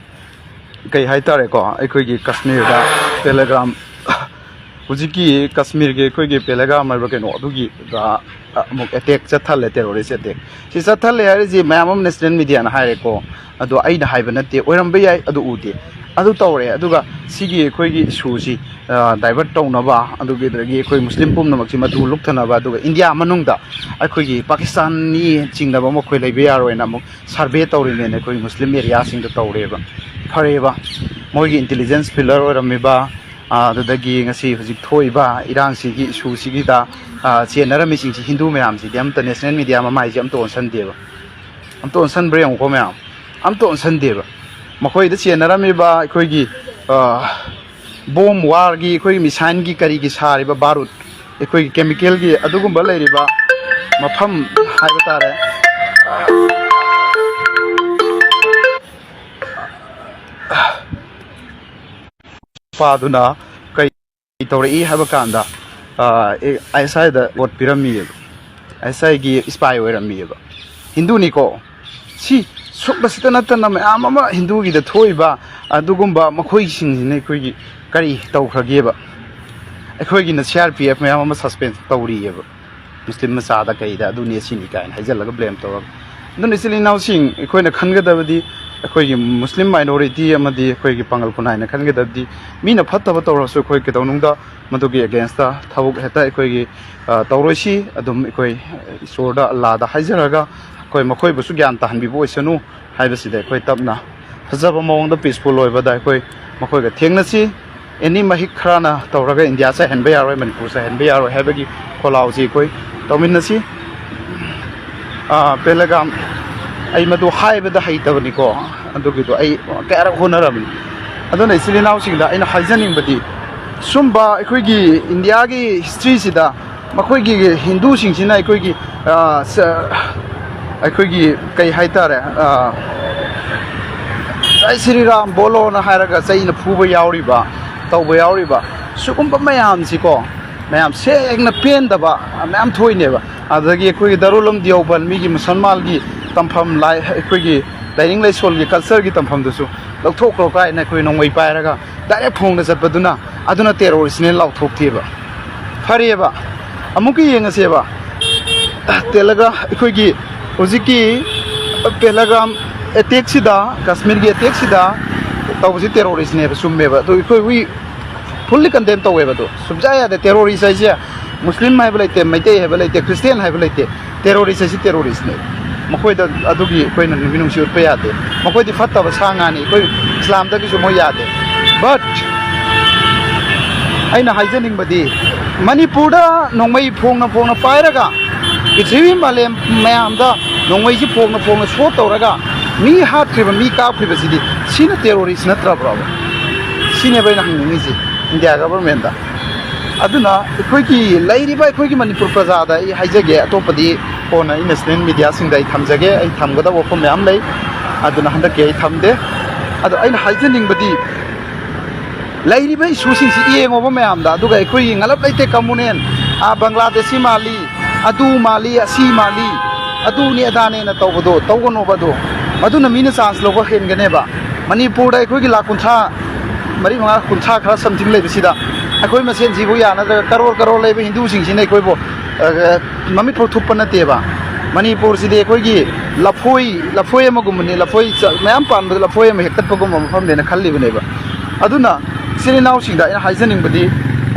ꯀꯩ ꯍꯥꯏꯇꯥꯔꯦꯀꯣ, ꯑꯩꯈꯣꯏꯒꯤ ꯀꯥꯁꯃꯤꯔꯗ ꯄꯦꯂꯦꯒ꯭ꯔꯥꯝ, ꯍꯧꯖꯤꯛꯀꯤ ꯀꯥꯁꯃꯤꯔꯒꯤ ꯑꯩꯈꯣꯏꯒꯤ ꯄꯦꯂꯦꯒ꯭ꯔꯥꯝ ꯍꯥꯏꯕ ꯀꯩꯅꯣ, ꯑꯗꯨꯒꯤ, ꯑ, ꯑꯃꯨꯛ ꯑꯦꯇꯦꯛ ꯆꯠꯊꯜꯂꯦ, ꯇꯦꯔꯣꯔꯤꯁ ꯑꯦꯇꯦꯛ꯫ ꯁꯤ ꯆꯠꯊꯜꯂꯦ ꯍꯥꯏꯔꯤꯁꯤ ꯃꯌꯥꯝ ꯑꯃ ꯅꯦꯁꯅꯦꯜ ꯃꯤꯗꯤꯌꯥꯅ ꯍꯥꯏꯔꯦꯀꯣ, ꯑꯗꯣ ꯑꯩꯅ ꯍꯥꯏꯕ ꯅꯠꯇꯦ, ꯑꯣꯏꯔꯝꯕ ꯌꯥꯏ, ꯑꯗꯨ ꯎꯗꯦ꯫ ꯑꯗꯨ ꯇꯧꯔꯦ꯫ ꯑꯗꯨꯒ ꯁꯤꯒꯤ ꯑꯩꯈꯣꯏꯒꯤ ꯏꯁꯨꯁꯤ ꯗꯥꯏꯚꯔꯠ ꯇꯧꯅꯕ, ꯑꯗꯨꯒꯤꯗꯒꯤ ꯑꯩꯈꯣꯏ ꯃꯨꯁꯂꯤꯝ ꯄꯨꯝꯅꯃꯛꯁꯤ ꯃꯇꯨ ꯂꯨꯞꯊꯅꯕ, ꯑꯗꯨꯒ ꯏꯟꯗꯤꯌꯥ ꯃꯅꯨꯡꯗ ꯑꯩꯈꯣꯏꯒꯤ ꯄꯥꯀꯤꯁꯇꯥꯟꯅꯤ ꯆꯤꯡꯅꯕ ꯑꯃ ꯑꯩꯈꯣꯏ ꯂꯩꯕ ꯌꯥꯔꯣꯏꯅ ꯑꯃꯨꯛ ꯁꯔꯚꯦ ꯇꯧꯔꯤꯅꯦꯅ ꯑꯩꯈꯣꯏ ꯃꯨꯁꯂꯤꯝ ꯑꯦꯔꯤꯌꯥꯁꯤꯡꯗ ꯇꯧꯔꯦꯕ꯫ ꯐꯔꯦꯕ, ꯃꯣꯏꯒꯤ ꯏꯟꯇꯦꯂꯤꯖꯦꯟꯁ ꯐꯤꯂꯔ ꯑꯣꯏꯔꯝꯃꯤꯕ, ꯑꯗꯨꯗꯒꯤ ꯉꯁꯤ ꯍꯧꯖꯤꯛ ꯊꯣꯛꯏꯕ ꯏꯔꯥꯡꯁꯤꯒꯤ ꯏꯁꯨꯁꯤꯒꯤꯗ ꯆꯦꯟꯅꯔꯝꯃꯤꯁꯤꯡꯁꯤ, ꯍꯤꯟꯗꯨ ꯃꯌꯥꯝꯁꯤꯗꯤ ꯑꯝꯇ ꯅꯦꯁꯅꯦꯜ ꯃꯤꯗꯤꯌꯥ ꯃꯃꯥꯏꯁꯦ ꯑꯝꯇ ꯑꯣꯟꯁꯟꯗꯦꯕ꯫ ꯑꯝꯇ ꯑꯣꯟꯁꯟꯕ꯭ꯔꯥ ꯌꯦꯡꯉꯨꯀꯣ ꯃꯌꯥꯝ, ꯑꯝꯇ ꯑꯣꯟꯁꯟꯗꯦꯕ꯫ ꯃꯈꯣꯏꯗ ꯆꯦꯟꯅꯔꯝꯃꯤꯕ ꯑꯩꯈꯣꯏꯒꯤ ꯕꯣꯝ ꯋꯥꯔꯒꯤ, ꯑꯩꯈꯣꯏꯒꯤ ꯃꯤꯁꯥꯏꯜꯒꯤ ꯀꯔꯤꯒꯤ ꯁꯥꯔꯤꯕ ꯕꯥꯔꯨꯠ, ꯑꯩꯈꯣꯏꯒꯤ ꯀꯦꯃꯤꯀꯦꯜꯒꯤ ꯑꯗꯨꯒꯨꯝꯕ ꯂꯩꯔꯤꯕ ꯃꯐꯝ ꯍꯥꯏꯕ ꯇꯥꯔꯦ꯫ ꯅꯨꯄꯥꯗꯨꯅ ꯀꯩ ꯇꯧꯔꯛꯏ ꯍꯥꯏꯕ ꯀꯥꯟꯗ, ꯑꯥꯏ ꯑꯦꯁ ꯑꯥꯏꯗ ꯚꯣꯠ ꯄꯤꯔꯝꯃꯤꯑꯕ, ꯑꯥꯏ ꯑꯦꯁ ꯑꯥꯏꯒꯤ ꯏꯁꯄꯥꯏ ꯑꯣꯏꯔꯝꯃꯤꯑꯕ꯫ ꯍꯤꯟꯗꯨꯅꯤꯀꯣ꯫ ꯁꯤ ꯁꯨꯛꯅꯁꯤꯇ ꯅꯠꯇꯅ ꯃꯌꯥꯝ ꯑꯃ ꯍꯤꯟꯗꯨꯒꯤꯗ ꯊꯣꯛꯏꯕ ꯑꯗꯨꯒꯨꯝꯕ ꯃꯈꯣꯏꯁꯤꯡꯁꯤꯅ ꯑꯩꯈꯣꯏꯒꯤ ꯀꯔꯤ ꯇꯧꯈ꯭ꯔꯒꯦꯕ? ꯑꯩꯈꯣꯏꯒꯤꯅ ꯁꯤ ꯑꯥꯔ ꯄꯤ ꯑꯦꯐ ꯃꯌꯥꯝ ꯑꯃ ꯁꯁꯄꯦꯟ ꯇꯧꯔꯤꯑꯕ꯫ ꯃꯨꯁꯂꯤꯝ ꯃꯆꯥꯗ ꯀꯩꯗ ꯑꯗꯨꯅꯤ ꯑꯁꯤꯅꯤ ꯀꯥꯏꯅ ꯍꯥꯏꯖꯜꯂꯒ ꯕ꯭ꯂꯦꯝ ꯇꯧꯔꯒ꯫ ꯑꯗꯨꯅ ꯏꯆꯤꯜ ꯏꯅꯥꯎꯁꯤꯡ, ꯑꯩꯈꯣꯏꯅ ꯈꯟꯒꯗꯕꯗꯤ, ꯑꯩꯈꯣꯏꯒꯤ ꯃꯨꯁꯂꯤꯝ ꯃꯥꯏꯅꯣꯔꯤꯇꯤ ꯑꯃꯗꯤ ꯑꯩꯈꯣꯏꯒꯤ ꯄꯥꯡꯒꯜ ꯈꯨꯟꯅꯥꯏꯅ ꯈꯟꯒꯗꯕꯗꯤ, ꯃꯤꯅ ꯐꯠꯇꯕ ꯇꯧꯔꯁꯨ ꯑꯩꯈꯣꯏ ꯀꯩꯗꯧꯅꯨꯡꯗ ꯃꯗꯨꯒꯤ ꯑꯦꯒꯦꯟꯁꯇ ꯊꯕꯛ ꯍꯦꯛꯇ ꯑꯩꯈꯣꯏꯒꯤ, ꯑ, ꯇꯧꯔꯣꯏꯁꯤ꯫ ꯑꯗꯨꯝ ꯑꯩꯈꯣꯏ ꯏꯁꯣꯔꯗ, ꯑꯜꯂꯥꯗ ꯍꯥꯏꯖꯔꯒ ꯑꯩꯈꯣꯏ ꯃꯈꯣꯏꯕꯨꯁꯨ ꯒ꯭ꯌꯥꯟ ꯇꯥꯍꯟꯕꯤꯕ ꯑꯣꯏꯁꯅꯨ ꯍꯥꯏꯕꯁꯤꯗ ꯑꯩꯈꯣꯏ ꯇꯞꯅ ꯐꯖꯕ ꯃꯑꯣꯡꯗ ꯄꯤꯁꯐꯨꯜ ꯑꯣꯏꯕꯗ ꯑꯩꯈꯣꯏ ꯃꯈꯣꯏꯒ ꯊꯦꯡꯅꯁꯤ꯫ ꯑꯦꯅꯤ ꯃꯍꯤꯛ ꯈꯔꯅ ꯇꯧꯔꯒ ꯏꯟꯗꯤꯌꯥ ꯆꯥꯏꯍꯟꯕ ꯌꯥꯔꯣꯏ, ꯃꯅꯤꯄꯨꯔ ꯆꯥꯏꯍꯟꯕ ꯌꯥꯔꯣꯏ ꯍꯥꯏꯕꯒꯤ ꯈꯣꯜꯂꯥꯎꯁꯤ ꯑꯩꯈꯣꯏ ꯇꯧꯃꯤꯟꯅꯁꯤ꯫ ꯑ, ꯄꯦꯂꯒꯥꯝ, ꯑꯩ ꯃꯗꯨ ꯍꯥꯏꯕꯗ ꯍꯩꯇꯕꯅꯤꯀꯣ, ꯑꯗꯨꯒꯤꯗꯣ ꯑꯩ ꯀꯌꯥꯔꯛ ꯍꯣꯠꯅꯔꯕꯅꯤ꯫ ꯑꯗꯨꯅ ꯏꯆꯤꯜ ꯏꯅꯥꯎꯁꯤꯡꯗ ꯑꯩꯅ ꯍꯥꯏꯖꯅꯤꯡꯕꯗꯤ, ꯁꯨꯝꯕ ꯑꯩꯈꯣꯏꯒꯤ ꯏꯟꯗꯤꯌꯥꯒꯤ ꯍꯤꯁꯇ꯭ꯔꯤꯁꯤꯗ ꯃꯈꯣꯏꯒꯤ ꯍꯤꯟꯗꯨꯁꯤꯡꯁꯤꯅ ꯑꯩꯈꯣꯏꯒꯤ, ꯑ, ꯁ-, ꯑꯩꯈꯣꯏꯒꯤ ꯀꯩ ꯍꯥꯏꯇꯥꯔꯦ, ꯑ, "ꯖꯥꯏ ꯁ꯭ꯔꯤ ꯔꯥꯝ ꯕꯣꯂꯣꯅ" ꯍꯥꯏꯔꯒ ꯆꯩꯅ ꯐꯨꯕ ꯌꯥꯎꯔꯤꯕ, ꯇꯧꯕ ꯌꯥꯎꯔꯤꯕ, ꯁꯤꯒꯨꯝꯕ ꯃꯌꯥꯝꯁꯤꯀꯣ, ꯃꯌꯥꯝ ꯁꯦꯡꯅ ꯄꯦꯟꯗꯕ ꯃꯌꯥꯝ ꯊꯣꯛꯏꯅꯦꯕ꯫ ꯑꯗꯨꯗꯒꯤ ꯑꯩꯈꯣꯏꯒꯤ ꯗꯥꯔꯨꯜ ꯎꯂꯨꯝ ꯗꯤꯑꯣꯕꯟ, ꯃꯤꯒꯤ ꯃꯨꯁꯜꯃꯥꯟꯒꯤ ꯇꯝꯐꯝ, ꯂꯥꯏ-, ꯑꯩꯈꯣꯏꯒꯤ ꯂꯥꯏꯅꯤꯡ ꯂꯥꯏꯁꯣꯜꯒꯤ ꯀꯜꯆꯔꯒꯤ ꯇꯝꯐꯝꯗꯨꯁꯨ ꯂꯧꯊꯣꯛꯈ꯭ꯔꯣ ꯀꯥꯏꯅ ꯑꯩꯈꯣꯏ ꯅꯣꯡꯃꯩ ꯄꯥꯏꯔꯒ ꯗꯥꯏꯔꯦꯛ ꯐꯣꯡꯗ ꯆꯠꯄꯗꯨꯅ ꯑꯗꯨꯅ ꯇꯦꯔꯣꯔꯤꯁꯅꯦ ꯂꯥꯎꯊꯣꯛꯈꯤꯑꯕ꯫ ꯐꯔꯦꯕ, ꯑꯃꯨꯛꯀ ꯌꯦꯡꯉꯁꯦꯕ꯫ ꯇꯦꯂꯒ꯭ꯔꯥ-, ꯑꯩꯈꯣꯏꯒꯤ ꯍꯧꯖꯤꯛꯀꯤ ꯄꯦꯂꯒꯥꯝ ꯑꯦꯇꯦꯛꯁꯤꯗ, ꯀꯥꯁꯃꯤꯔꯒꯤ ꯑꯦꯇꯦꯛꯁꯤꯗ ꯇꯧꯕꯁꯤ ꯇꯦꯔꯣꯔꯤꯁꯅꯦꯕ, ꯆꯨꯝꯃꯦꯕ꯫ ꯑꯗꯨ ꯑꯩꯈꯣꯏ, we fully condemn ꯇꯧꯋꯦꯕ꯫ ꯑꯗꯨ ꯁꯨꯡꯌꯥ ꯌꯥꯗꯦ꯫ ꯇꯦꯔꯣꯔꯤꯁ ꯍꯥꯏꯁꯦ ꯃꯨꯁꯂꯤꯝ ꯍꯥꯏꯕ ꯂꯩꯇꯦ, ꯃꯩꯇꯩ ꯍꯥꯏꯕ ꯂꯩꯇꯦ, ꯈ꯭ꯔꯤꯁꯇꯤꯌꯥꯟ ꯍꯥꯏꯕ ꯂꯩꯇꯦ꯫ ꯇꯦꯔꯣꯔꯤꯁ ꯍꯥꯏꯁꯤ ꯇꯦꯔꯣꯔꯤꯁꯅꯦ꯫ ꯃꯈꯣꯏꯗ ꯑꯗꯨꯒꯤ ꯑꯩꯈꯣꯏꯅ ꯅꯨꯡꯁꯤ ꯅꯨꯡꯁꯤ ꯎꯠꯄ ꯌꯥꯗꯦ꯫ ꯃꯈꯣꯏꯗꯤ ꯐꯠꯇꯕ ꯁꯥ ꯉꯥꯅꯤ, ꯑꯩꯈꯣꯏ ꯏꯁꯂꯥꯝꯗꯒꯤꯁꯨ ꯃꯣꯏ ꯌꯥꯗꯦ꯫ But ꯑꯩꯅ ꯍꯥꯏꯖꯅꯤꯡꯕꯗꯤ, ꯃꯅꯤꯄꯨꯔꯗ ꯅꯣꯡꯃꯩ ꯐꯣꯡꯅ ꯐꯣꯡꯅ ꯄꯥꯏꯔꯒ ꯄ꯭ꯔꯤꯊꯤꯕꯤ ꯃꯥꯂꯦꯝ ꯃꯌꯥꯝꯗ ꯅꯣꯡꯃꯩꯁꯤ ꯐꯣꯡꯅ ꯐꯣꯡꯅ ꯁꯣ ꯇꯧꯔꯒ ꯃꯤ ꯍꯥꯠꯈ꯭ꯔꯤꯕ, ꯃꯤ ꯀꯥꯞꯈ꯭ꯔꯤꯕꯁꯤꯗꯤ ꯁꯤꯅ ꯇꯦꯔꯣꯔꯤꯁ ꯅꯠꯇ꯭ꯔꯕ꯭ꯔꯣꯕ? ꯁꯤꯅꯦꯕ ꯑꯩꯅ ꯍꯪꯅꯤꯡꯉꯤꯁꯦ ꯏꯟꯗꯤꯌꯥ ꯒꯚꯔꯟꯃꯦꯟꯗ꯫ ꯑꯗꯨꯅ ꯑꯩꯈꯣꯏꯒꯤ ꯂꯩꯔꯤꯕ ꯑꯩꯈꯣꯏꯒꯤ ꯃꯅꯤꯄꯨꯔ ꯄ꯭ꯔꯖꯥꯗ ꯑꯩ ꯍꯥꯏꯖꯒꯦ, ꯑꯇꯣꯞꯄꯗꯤ ꯀꯣꯟꯅ ꯑꯩ ꯅꯦꯁꯅꯦꯜ ꯃꯤꯗꯤꯌꯥꯁꯤꯡꯗ ꯑꯩ ꯊꯝꯖꯒꯦ꯫ ꯑꯩ ꯊꯝꯒꯗꯕ ꯋꯥꯐꯝ ꯃꯌꯥꯝ ꯂꯩ, ꯑꯗꯨꯅ ꯍꯟꯗꯛꯀꯤ ꯑꯩ ꯊꯝꯗꯦ꯫ ꯑꯗꯣ ꯑꯩꯅ ꯍꯥꯏꯖꯅꯤꯡꯕꯗꯤ, ꯂꯩꯔꯤꯕ ꯏꯁꯨꯁꯤꯡꯁꯤ ꯌꯦꯡꯉꯣꯕ ꯃꯌꯥꯝꯗ, ꯑꯗꯨꯒ ꯑꯩꯈꯣꯏꯒꯤ ꯉꯂꯞ ꯂꯩꯇꯦ ꯀꯝꯃꯨꯅꯦꯟ, ꯑꯥ, ꯕꯪꯒ꯭ꯂꯥꯗꯦꯁꯤ ꯃꯥꯜꯂꯤ, ꯑꯗꯨ ꯃꯥꯜꯂꯤ, ꯑꯁꯤ ꯃꯥꯜꯂꯤ, ꯑꯗꯨꯅꯤ ꯑꯗꯥꯅꯦꯅ ꯇꯧꯕꯗꯣ ꯇꯧꯒꯅꯣꯕ꯫ ꯑꯗꯣ ꯃꯗꯨꯅ ꯃꯤꯅ ꯆꯥꯟꯁ ꯂꯧꯕ ꯍꯦꯟꯒꯅꯦꯕ꯫ ꯃꯅꯤꯄꯨꯔꯗ ꯑꯩꯈꯣꯏꯒꯤ ꯂꯥꯈ ꯀꯨꯟꯊ꯭ꯔꯥ ꯃꯔꯤ, ꯃꯉꯥ, ꯀꯨꯟꯊ꯭ꯔꯥ ꯈꯔ ꯁꯝꯊꯤꯡ ꯂꯩꯕꯁꯤꯗ ꯑꯩꯈꯣꯏ ꯃꯁꯦꯟꯁꯤꯕꯨ ꯌꯥꯅꯗ꯭ꯔꯒ ꯀꯔꯣꯔ ꯀꯔꯣꯔ ꯂꯩꯕ ꯍꯤꯟꯗꯨꯁꯤꯡꯁꯤꯅ ꯑꯩꯈꯣꯏꯕꯨ, ꯑ, ꯃꯃꯤꯠ ꯐꯥꯎ ꯊꯨꯞꯄ ꯅꯠꯇꯦꯕ꯫ ꯃꯅꯤꯄꯨꯔꯁꯤꯗꯤ ꯑꯩꯈꯣꯏꯒꯤ ꯂꯐꯣꯏ, ꯂꯐꯣꯏ ꯑꯃꯒꯨꯝꯕꯅꯤ, ꯂꯐꯣꯏ ꯆ-, ꯃꯌꯥꯝ ꯄꯥꯟꯕꯗ ꯂꯐꯣꯏ ꯑꯃ ꯍꯦꯛꯇꯠꯄꯒꯨꯝꯕ ꯃꯐꯝꯅꯦꯅ ꯈꯜꯂꯤꯕꯅꯦꯕ꯫ ꯑꯗꯨꯅ ꯏꯆꯤꯜ ꯏꯅꯥꯎꯁꯤꯡꯗ ꯑꯩꯅ ꯍꯥꯏꯖꯅꯤꯡꯕꯗꯤ,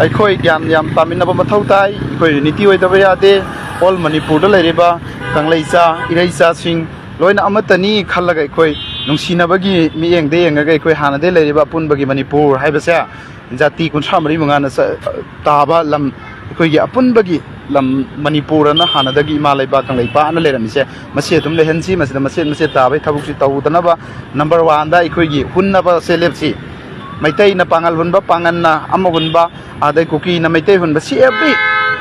ꯑꯩꯈꯣꯏ ꯒ꯭ꯌꯥꯟ ꯌꯥꯝ ꯇꯥꯃꯤꯟꯅꯕ ꯃꯊꯧ ꯇꯥꯏ꯫ ꯑꯩꯈꯣꯏ ꯌꯨꯅꯤꯇꯤ ꯑꯣꯏꯗꯕ ꯌꯥꯗꯦ꯫ ꯑꯣꯜ ꯃꯅꯤꯄꯨꯔꯗ ꯂꯩꯔꯤꯕ ꯀꯪꯂꯩꯆꯥ, ꯏꯔꯩꯆꯥꯁꯤꯡ ꯂꯣꯏꯅ ꯑꯃꯠꯇꯅꯤ ꯈꯜꯂꯒ ꯑꯩꯈꯣꯏ ꯅꯨꯡꯁꯤꯅꯕꯒꯤ ꯃꯤꯠꯌꯦꯡꯗ ꯌꯦꯡꯉꯒ ꯑꯩꯈꯣꯏ ꯍꯥꯟꯅꯗꯒꯤ ꯂꯩꯔꯤꯕ ꯑꯄꯨꯟꯕꯒꯤ ꯃꯅꯤꯄꯨꯔ ꯍꯥꯏꯕꯁꯦ ꯖꯥꯇꯤ ꯀꯨꯟꯊ꯭ꯔꯥ ꯃꯔꯤ ꯃꯉꯥꯅ ꯆ-, ꯇꯥꯕ ꯂꯝ, ꯑꯩꯈꯣꯏꯒꯤ ꯑꯄꯨꯟꯕꯒꯤ ꯂꯝ ꯃꯅꯤꯄꯨꯔ ꯑꯅ ꯍꯥꯟꯅꯗꯒꯤ ꯏꯃꯥ ꯂꯩꯕꯥꯛ ꯀꯪꯂꯩꯄꯥꯛ ꯑꯅ ꯂꯩꯔꯝꯃꯤꯁꯦ, ꯃꯁꯤ ꯑꯗꯨꯝ ꯂꯩꯍꯟꯁꯤ꯫ ꯃꯁꯤꯗ ꯃꯆꯦꯠ ꯃꯆꯦꯠ ꯇꯥꯕꯒꯤ ꯊꯕꯛꯁꯤ ꯇꯧꯗꯅꯕ ꯅꯝꯕꯔ ꯋꯥꯟꯗ ꯑꯩꯈꯣꯏꯒꯤ ꯍꯨꯟꯅꯕꯁꯦ ꯂꯦꯞꯁꯤ꯫ ꯃꯩꯇꯩꯅ ꯄꯥꯉꯜ ꯍꯨꯟꯕ, ꯄꯥꯉꯜꯅ ꯑꯃ ꯍꯨꯟꯕ, ꯑꯗꯩ ꯀꯨꯀꯤꯅ ꯃꯩꯇꯩ ꯍꯨꯟꯕ, ꯁꯤ ꯑꯦꯕ꯭ꯔꯤ,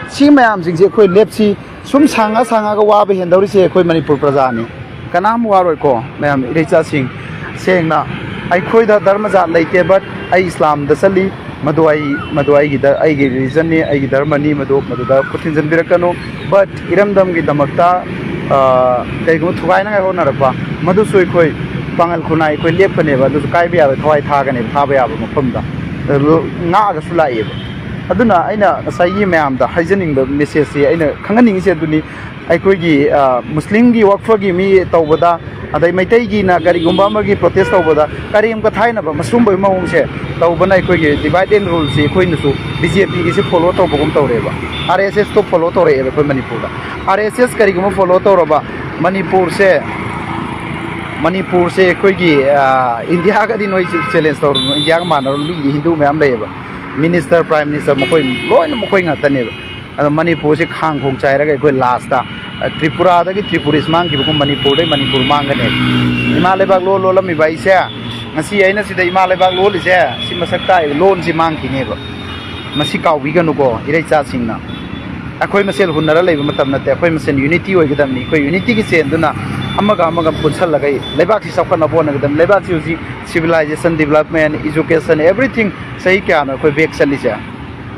ꯁꯤ ꯃꯌꯥꯝꯁꯤꯡꯁꯦ ꯑꯩꯈꯣꯏ ꯂꯦꯞꯁꯤ꯫ ꯁꯨꯝ ꯁꯥꯡꯉ ꯁꯥꯡꯉꯒ ꯋꯥꯕ ꯍꯦꯟꯗꯧꯔꯤꯁꯦ ꯑꯩꯈꯣꯏ ꯃꯅꯤꯄꯨꯔ ꯄ꯭ꯔꯖꯥꯅꯤ꯫ ꯀꯅꯥꯝ ꯋꯥꯔꯣꯏꯀꯣ ꯃꯌꯥꯝ ꯏꯔꯩꯆꯥꯁꯤꯡ꯫ ꯁꯦꯡꯅ ꯑꯩꯈꯣꯏꯗ ꯙꯔꯃ ꯖꯥꯠ ꯂꯩꯇꯦ, but ꯑꯩ ꯏꯁꯂꯥꯝꯗ ꯆꯠꯂꯤ꯫ ꯃꯗꯨ ꯑꯩ, ꯃꯗꯨ ꯑꯩꯒꯤ ꯙ-, ꯑꯩꯒꯤ ꯔꯤꯂꯤꯖꯟꯅꯤ, ꯑꯩꯒꯤ ꯙꯔꯃꯅꯤ, ꯃꯗꯨ, ꯃꯗꯨꯗ ꯈꯨꯠ ꯊꯤꯟꯖꯤꯟꯕꯤꯔꯛꯀꯅꯨ꯫ But ꯏꯔꯝꯗꯝꯒꯤꯗꯃꯛꯇ, ꯑ, ꯀꯩꯒꯨꯝꯕ ꯊꯨꯒꯥꯏꯅꯉꯥꯏ ꯍꯣꯠꯅꯔꯛꯄ, ꯃꯗꯨꯁꯨ ꯑꯩꯈꯣꯏ ꯄꯥꯉꯜ ꯈꯨꯟꯅꯥꯏ ꯑꯩꯈꯣꯏ ꯂꯦꯞꯀꯅꯦꯕ꯫ ꯑꯗꯨꯁꯨ ꯀꯥꯏꯕ ꯌꯥꯔꯣꯏ, ꯊꯋꯥꯏ ꯊꯥꯒꯅꯦꯕ, ꯊꯥꯕ ꯌꯥꯕ ꯃꯐꯝꯗ꯫ ꯑꯗꯨ ꯉꯥꯛꯑꯒꯁꯨ ꯂꯥꯛꯑꯦꯕ꯫ ꯑꯗꯨꯅ ꯑꯩꯅ ꯉꯁꯥꯏꯒꯤ ꯃꯌꯥꯝꯗ ꯍꯥꯏꯖꯅꯤꯡꯕ ꯃꯦꯁꯦꯖꯁꯤ, ꯑꯩꯅ ꯈꯪꯍꯟꯅꯤꯡꯉꯤꯁꯦ ꯑꯗꯨꯅꯤ, ꯑꯩꯈꯣꯏꯒꯤ, ꯑ, ꯃꯨꯁꯂꯤꯝꯒꯤ ꯋꯛꯐꯒꯤ ꯃꯤ ꯇꯧꯕꯗ, ꯑꯗꯩ ꯃꯩꯇꯩꯒꯤꯅ ꯀꯔꯤꯒꯨꯝꯕ ꯑꯃꯒꯤ ꯄ꯭ꯔꯣꯇꯦꯁ ꯇꯧꯕꯗ ꯀꯔꯤꯒꯨꯝꯕ ꯊꯥꯏꯅꯕ ꯃꯁꯨꯝꯕꯒꯤ ꯃꯑꯣꯡꯁꯦ ꯇꯧꯕꯅ ꯑꯩꯈꯣꯏꯒꯤ divide and ruleꯁꯤ ꯑꯩꯈꯣꯏꯅꯁꯨ BJPꯒꯤꯁꯦ follow ꯇꯧꯕꯒꯨꯝ ꯇꯧꯔꯦꯕ꯫ RSSꯇꯣ follow ꯇꯧꯔꯛꯑꯦꯕ ꯑꯩꯈꯣꯏ ꯃꯅꯤꯄꯨꯔꯗ꯫ RSS ꯀꯔꯤꯒꯨꯝꯕ follow ꯇꯧꯔꯕ ꯃꯅꯤꯄꯨꯔꯁꯦ, ꯃꯅꯤꯄꯨꯔꯁꯦ ꯑꯩꯈꯣꯏꯒꯤ, ꯑ, ꯏꯟꯗꯤꯌꯥꯒꯗꯤ ꯅꯣꯏ challenge ꯇꯧꯔꯨꯅꯨ, ꯏꯟꯗꯤꯌꯥꯒ ꯃꯥꯟꯅꯔꯨꯅꯨ, ꯃꯤꯒꯤꯗꯤ ꯍꯤꯟꯗꯨ ꯃꯌꯥꯝ ꯂꯩꯌꯦꯕ꯫ Minister, Prime Minister ꯃꯈꯣꯏ ꯂꯣꯏꯅ ꯃꯈꯣꯏ ꯉꯥꯛꯇꯅꯦꯕ꯫ ꯑꯗꯣ ꯃꯅꯤꯄꯨꯔꯁꯦ ꯈꯥꯡ ꯈꯣꯡ ꯆꯥꯏꯔꯒ ꯑꯩꯈꯣꯏ lastꯇ, ꯑ, ꯇ꯭ꯔꯤꯄꯨꯔꯥꯗꯒꯤ ꯇ꯭ꯔꯤꯄꯨꯔꯤꯁ ꯃꯥꯡꯈꯤꯕꯒꯨꯝ ꯃꯅꯤꯄꯨꯔꯗꯒꯤ ꯃꯅꯤꯄꯨꯔ ꯃꯥꯡꯒꯅꯦꯕ꯫ ꯏꯃꯥ ꯂꯩꯕꯥꯛ ꯂꯣ ꯂꯣꯜꯂꯝꯃꯤꯕ ꯑꯩꯁꯦ, ꯉꯁꯤ ꯑꯩꯅ ꯁꯤꯗ ꯏꯃꯥ ꯂꯩꯕꯥꯛ ꯂꯣꯜꯂꯤꯁꯦ, ꯁꯤ ꯃꯁꯛ ꯇꯥꯛꯏꯕ ꯂꯣꯟꯁꯤ ꯃꯥꯡꯈꯤꯅꯦꯕ꯫ ꯃꯁꯤ ꯀꯥꯎꯕꯤꯒꯅꯨꯀꯣ, ꯏꯔꯩꯆꯥꯁꯤꯡꯅ꯫ ꯑꯩꯈꯣꯏ ꯃꯁꯦꯜ ꯍꯨꯟꯅꯔ ꯂꯩꯕ ꯃꯇꯝ ꯅꯠꯇꯦ, ꯑꯩꯈꯣꯏ ꯃꯁꯦꯜ unity ꯑꯣꯏꯒꯗꯕꯅꯤ꯫ ꯑꯩꯈꯣꯏ unityꯒꯤ ꯆꯦꯟꯗꯨꯅ ꯑꯃꯒ ꯑꯃꯒ ꯄꯨꯟꯁꯜꯂꯒ ꯂꯩꯕꯥꯛꯁꯤ ꯆꯥꯎꯈꯠꯅꯕ ꯍꯣꯠꯅꯒꯗꯕꯅꯤ꯫ ꯂꯩꯕꯥꯛꯁꯤ ꯍꯧꯖꯤꯛ civilization, development, education, everything ꯆꯍꯤ ꯀꯌꯥꯅꯣ ꯑꯩꯈꯣꯏ back ꯆꯠꯂꯤꯁꯦ?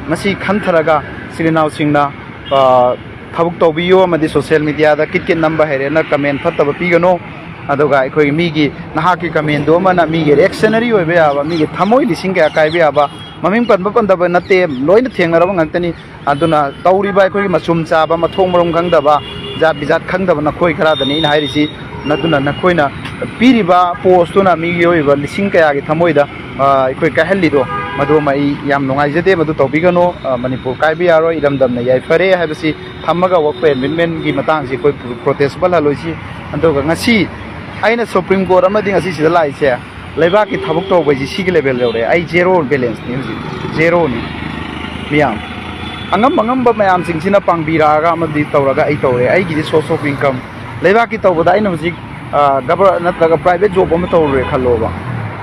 ꯃꯁꯤ ꯈꯟꯊꯔꯒ ꯏꯆꯤꯜ ꯏꯅꯥꯎꯁꯤꯡꯅ, ꯑ, ꯊꯕꯛ ꯇꯧꯕꯤꯌꯨ, ꯑꯃꯗꯤ social mediaꯗ ꯀꯤꯠ ꯀꯤꯠ ꯅꯝꯕ ꯍꯩꯔꯦꯅ comment ꯐꯠꯇꯕ ꯄꯤꯒꯅꯨ꯫ ꯑꯗꯨꯒ ꯑꯩꯈꯣꯏꯒꯤ ꯃꯤꯒꯤ, ꯅꯍꯥꯛꯀꯤ commentꯗꯨ ꯑꯃꯅ ꯃꯤꯒꯤ reactionary ꯑꯣꯏꯕ ꯌꯥꯕ, ꯃꯤꯒꯤ ꯊꯃꯣꯏ ꯂꯤꯁꯤꯡ ꯀꯌꯥ ꯀꯥꯏꯕ ꯌꯥꯕ, ꯃꯃꯤꯡ ꯄꯟꯕ ꯄꯟꯗꯕ ꯅꯠꯇꯦ, ꯂꯣꯏꯅ ꯊꯦꯡꯅꯔꯕ ꯉꯥꯛꯇꯅꯤ꯫ ꯑꯗꯨꯅ ꯇꯧꯔꯤꯕ ꯑꯩꯈꯣꯏꯒꯤ ꯃꯆꯨꯝ ꯆꯥꯕ, ꯃꯊꯣꯡ ꯃꯔꯝ ꯈꯪꯗꯕ, ꯖꯥꯠ ꯕꯤꯖꯥꯠ ꯈꯪꯗꯕ ꯅꯈꯣꯏ ꯈꯔꯗꯅꯤ ꯑꯩꯅ ꯍꯥꯏꯔꯤꯁꯤ꯫ ꯑꯗꯨꯅ ꯅꯈꯣꯏꯅ ꯄꯤꯔꯤꯕ postꯇꯨꯅ ꯃꯤꯑꯣꯏꯕ ꯂꯤꯁꯤꯡ ꯀꯌꯥꯒꯤ ꯊꯃꯣꯏꯗ, ꯑ, ꯑꯩꯈꯣꯏ ꯀꯥꯏꯍꯜꯂꯤꯗꯣ, ꯃꯗꯨꯃ ꯑꯩ ꯌꯥꯝ ꯅꯨꯡꯉꯥꯏꯖꯗꯦ꯫ ꯃꯗꯨ ꯇꯧꯕꯤꯒꯅꯨ꯫ ꯑ, ꯃꯅꯤꯄꯨꯔ ꯀꯥꯏꯕ ꯌꯥꯔꯣꯏ, ꯏꯔꯝꯗꯝꯅ ꯌꯥꯏꯐꯔꯦ ꯍꯥꯏꯕꯁꯤ ꯊꯝꯃꯒ work permitmentꯀꯤ ꯃꯇꯥꯡꯁꯤ ꯑꯩꯈꯣꯏ protest ꯍꯜꯂꯣꯏꯁꯤ꯫ ꯑꯗꯨꯒ ꯉꯁꯤ ꯑꯩꯅ Supreme Court ꯑꯃꯗꯤ ꯉꯁꯤ ꯁꯤꯗ ꯂꯥꯛꯏꯁꯦ, ꯂꯩꯕꯥꯛꯀꯤ ꯊꯕꯛ ꯇꯧꯕ ꯍꯥꯏꯁꯤ ꯁꯤꯒꯤ level ꯌꯧꯔꯦ꯫ ꯑꯩ zeroꯕ balanceꯅꯤ ꯍꯧꯖꯤꯛ, zeroꯅꯤ꯫ ꯃꯤꯌꯥꯝ, ꯑꯉꯝ ꯑꯉꯝꯕ ꯃꯌꯥꯝꯁꯤꯡꯁꯤꯅ ꯄꯥꯡꯕꯤꯔꯛꯑꯒ ꯑꯃꯗꯤ ꯇꯧꯔꯒ ꯑꯩ ꯇꯧꯔꯦ꯫ ꯑꯩꯒꯤꯗꯤ source of income, ꯂꯩꯕꯥꯛꯀꯤ ꯇꯧꯕꯗ ꯑꯩꯅ ꯍꯧꯖꯤꯛ, ꯑ, government ꯅꯠꯇ꯭ꯔꯒ private job ꯑꯃ ꯇꯧꯔꯨꯔꯦ ꯈꯜꯂꯣꯕ,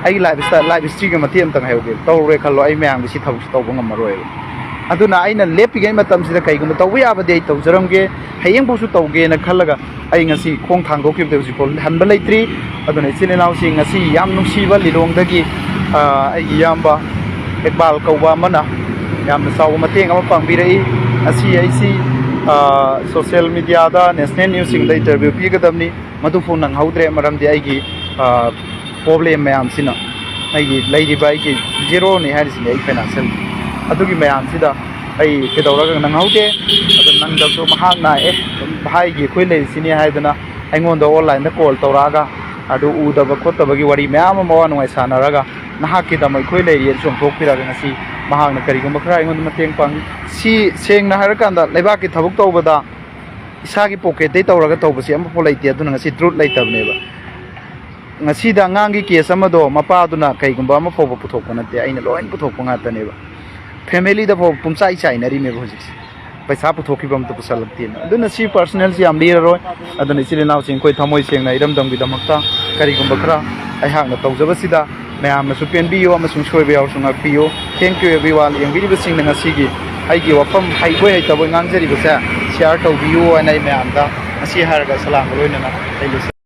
ꯑꯩꯒꯤ life style, life historyꯒꯤ ꯃꯇꯦꯛ ꯑꯃꯇꯪ ꯍꯥꯏꯍꯧꯒꯦ꯫ ꯇꯧꯔꯨꯔꯦ ꯈꯜꯂꯣ, ꯑꯩ ꯃꯌꯥꯝꯒꯤ ꯁꯤ ꯊꯕꯛꯁꯤ ꯇꯧꯕ ꯉꯝꯃꯔꯣꯏꯕ꯫ ꯑꯗꯨꯅ ꯑꯩꯅ ꯂꯦꯞꯄꯤꯉꯩ ꯃꯇꯝꯁꯤꯗ ꯀꯩꯒꯨꯝꯕ ꯇꯧꯕ ꯌꯥꯕꯗꯤ ꯑꯩ ꯇꯧꯖꯔꯝꯒꯦ, ꯍꯌꯦꯡꯐꯥꯎꯁꯨ ꯇꯧꯒꯦꯅ ꯈꯜꯂꯒ ꯑꯩ ꯉꯁꯤ ꯈꯣꯡ ꯊꯥꯡꯗꯣꯛꯈꯤꯕꯗ ꯍꯧꯖꯤꯛꯐꯥꯎ ꯍꯟꯕ ꯂꯩꯇ꯭ꯔꯤ꯫ ꯑꯗꯨꯅ ꯏꯆꯤꯜ ꯏꯅꯥꯎꯁꯤꯡ, ꯉꯁꯤ ꯌꯥꯝ ꯅꯨꯡꯁꯤꯕ ꯂꯤꯂꯣꯡꯗꯒꯤ, ꯑ, ꯑꯩꯒꯤ ꯏꯌꯥꯝꯕ ꯏꯛꯕꯥꯜ ꯀꯧꯕ ꯑꯃꯅ ꯌꯥꯝꯅ ꯆꯥꯎꯕ ꯃꯇꯦꯡ ꯑꯃ ꯄꯥꯡꯕꯤꯔꯛꯏ꯫ ꯉꯁꯤ ꯑꯩꯁꯤ, ꯑ, social mediaꯗ national newsꯁꯤꯡꯗ interview ꯄꯤꯒꯗꯕꯅꯤ, ꯃꯗꯨꯐꯥꯎ ꯅꯪꯍꯧꯗ꯭ꯔꯦ, ꯃꯔꯝꯗꯤ ꯑꯩꯒꯤ, ꯑ, problem ꯃꯌꯥꯝꯁꯤꯅ, ꯑꯩꯒꯤ ꯂꯩꯔꯤꯕ ꯑꯩꯒꯤ zeroꯅꯤ ꯍꯥꯏꯔꯤꯁꯤꯅꯤ ꯑꯩ financial꯫ ꯑꯗꯨꯒꯤ ꯃꯌꯥꯝꯁꯤꯗ ꯑꯩ ꯀꯩꯗꯧꯔꯒ ꯅꯪꯍꯧꯗꯦ꯫ ꯑꯗꯨ ꯅꯪꯗꯕꯗꯣ ꯃꯍꯥꯛꯅ, "ꯑꯦ, ꯚꯥꯏꯒꯤ ꯑꯩꯈꯣꯏ ꯂꯩꯔꯤꯁꯤꯅꯤ" ꯍꯥꯏꯗꯅ ꯑꯩꯉꯣꯟꯗ online ꯇ call ꯇꯧꯔꯛꯑꯒ, ꯑꯗꯨ ꯎꯗꯕ ꯈꯣꯠꯇꯕꯒꯤ ꯋꯥꯔꯤ ꯃꯌꯥꯝ ꯑꯃ, ꯑꯋꯥ ꯅꯨꯡꯉꯥꯏ ꯁꯥꯟꯅꯔꯒ, "ꯅꯍꯥꯛꯀꯤꯗꯃꯛ ꯑꯩꯈꯣꯏ ꯂꯩꯔꯤ" ꯆꯣꯡꯊꯣꯛꯄꯤꯔꯒ ꯉꯁꯤ ꯃꯍꯥꯛꯅ ꯀꯔꯤꯒꯨꯝꯕ ꯈꯔ ꯑꯩꯉꯣꯟꯗ ꯃꯇꯦꯡ ꯄꯥꯡꯉꯤ꯫ ꯁꯤ ꯁꯦꯡꯅ ꯍꯥꯏꯔꯀꯥꯟꯗ ꯂꯩꯕꯥꯛꯀꯤ ꯊꯕꯛ ꯇꯧꯕꯗ ꯏꯁꯥꯒꯤ pocket ꯇꯩ ꯇꯧꯔꯒ ꯇꯧꯕꯁꯦ ꯑꯃꯐꯥꯎ ꯂꯩꯇꯦ꯫ ꯑꯗꯨꯅ ꯉꯁꯤ truth ꯂꯩꯇꯕꯅꯦꯕ꯫ ꯉꯁꯤꯗ ꯑꯉꯥꯡꯒꯤ case ꯑꯃꯗꯣ ꯃꯄꯥꯗꯨꯅ ꯀꯩꯒꯨꯝꯕ ꯑꯃ ꯐꯥꯎꯕ ꯄꯨꯊꯣꯛꯄ ꯅꯠꯇꯦ, ꯑꯩꯅ ꯂꯣꯏꯅ ꯄꯨꯊꯣꯛꯄ ꯉꯥꯛꯇꯅꯦꯕ꯫ Family ꯗ ꯐꯥꯎꯕ ꯄꯨꯝꯆꯥꯏ ꯆꯥꯏꯅꯔꯤꯃꯦꯕ ꯍꯧꯖꯤꯛꯁꯦ, ꯄꯩꯁꯥ ꯄꯨꯊꯣꯛꯈꯤꯕ ꯑꯝꯇ ꯄꯨꯁꯜꯂꯛꯇꯦꯅ꯫ ꯑꯗꯨꯅ ꯁꯤ personal ꯁꯤ ꯌꯥꯝ ꯂꯤꯔꯔꯣꯏ꯫ ꯑꯗꯨꯅ ꯏꯆꯤꯜ ꯏꯅꯥꯎꯁꯤꯡ, ꯑꯩꯈꯣꯏ ꯊꯃꯣꯏ ꯁꯦꯡꯅ ꯏꯔꯝꯗꯝꯒꯤꯗꯃꯛꯇ ꯀꯔꯤꯒꯨꯝꯕ ꯈꯔ ꯑꯩꯍꯥꯛꯅ ꯇꯧꯖꯕꯁꯤꯗ ꯃꯌꯥꯝꯅꯁꯨ ꯄꯦꯟꯕꯤꯌꯨ ꯑꯃꯁꯨꯡ ꯁꯣꯏꯕ ꯌꯥꯎꯔꯁꯨ ꯉꯥꯛꯄꯤꯌꯨ꯫ Thank you everyone꯫ ꯌꯦꯡꯕꯤꯔꯤꯕꯁꯤꯡꯅ ꯉꯁꯤꯒꯤ ꯑꯩꯒꯤ ꯋꯥꯐꯝ ꯍꯩꯕꯣꯏ ꯍꯩꯇꯕꯣꯏ ꯉꯥꯡꯖꯔꯤꯕꯁꯦ share ꯇꯧꯕꯤꯌꯨ ꯍꯥꯏꯅ ꯑꯩ ꯃꯌꯥꯝꯗ ꯉꯁꯤ ꯍꯥꯏꯔꯒ ꯁꯂꯥꯝꯒ ꯂꯣꯏꯅꯅ ꯑꯩ ꯂꯣꯏꯁꯤꯟ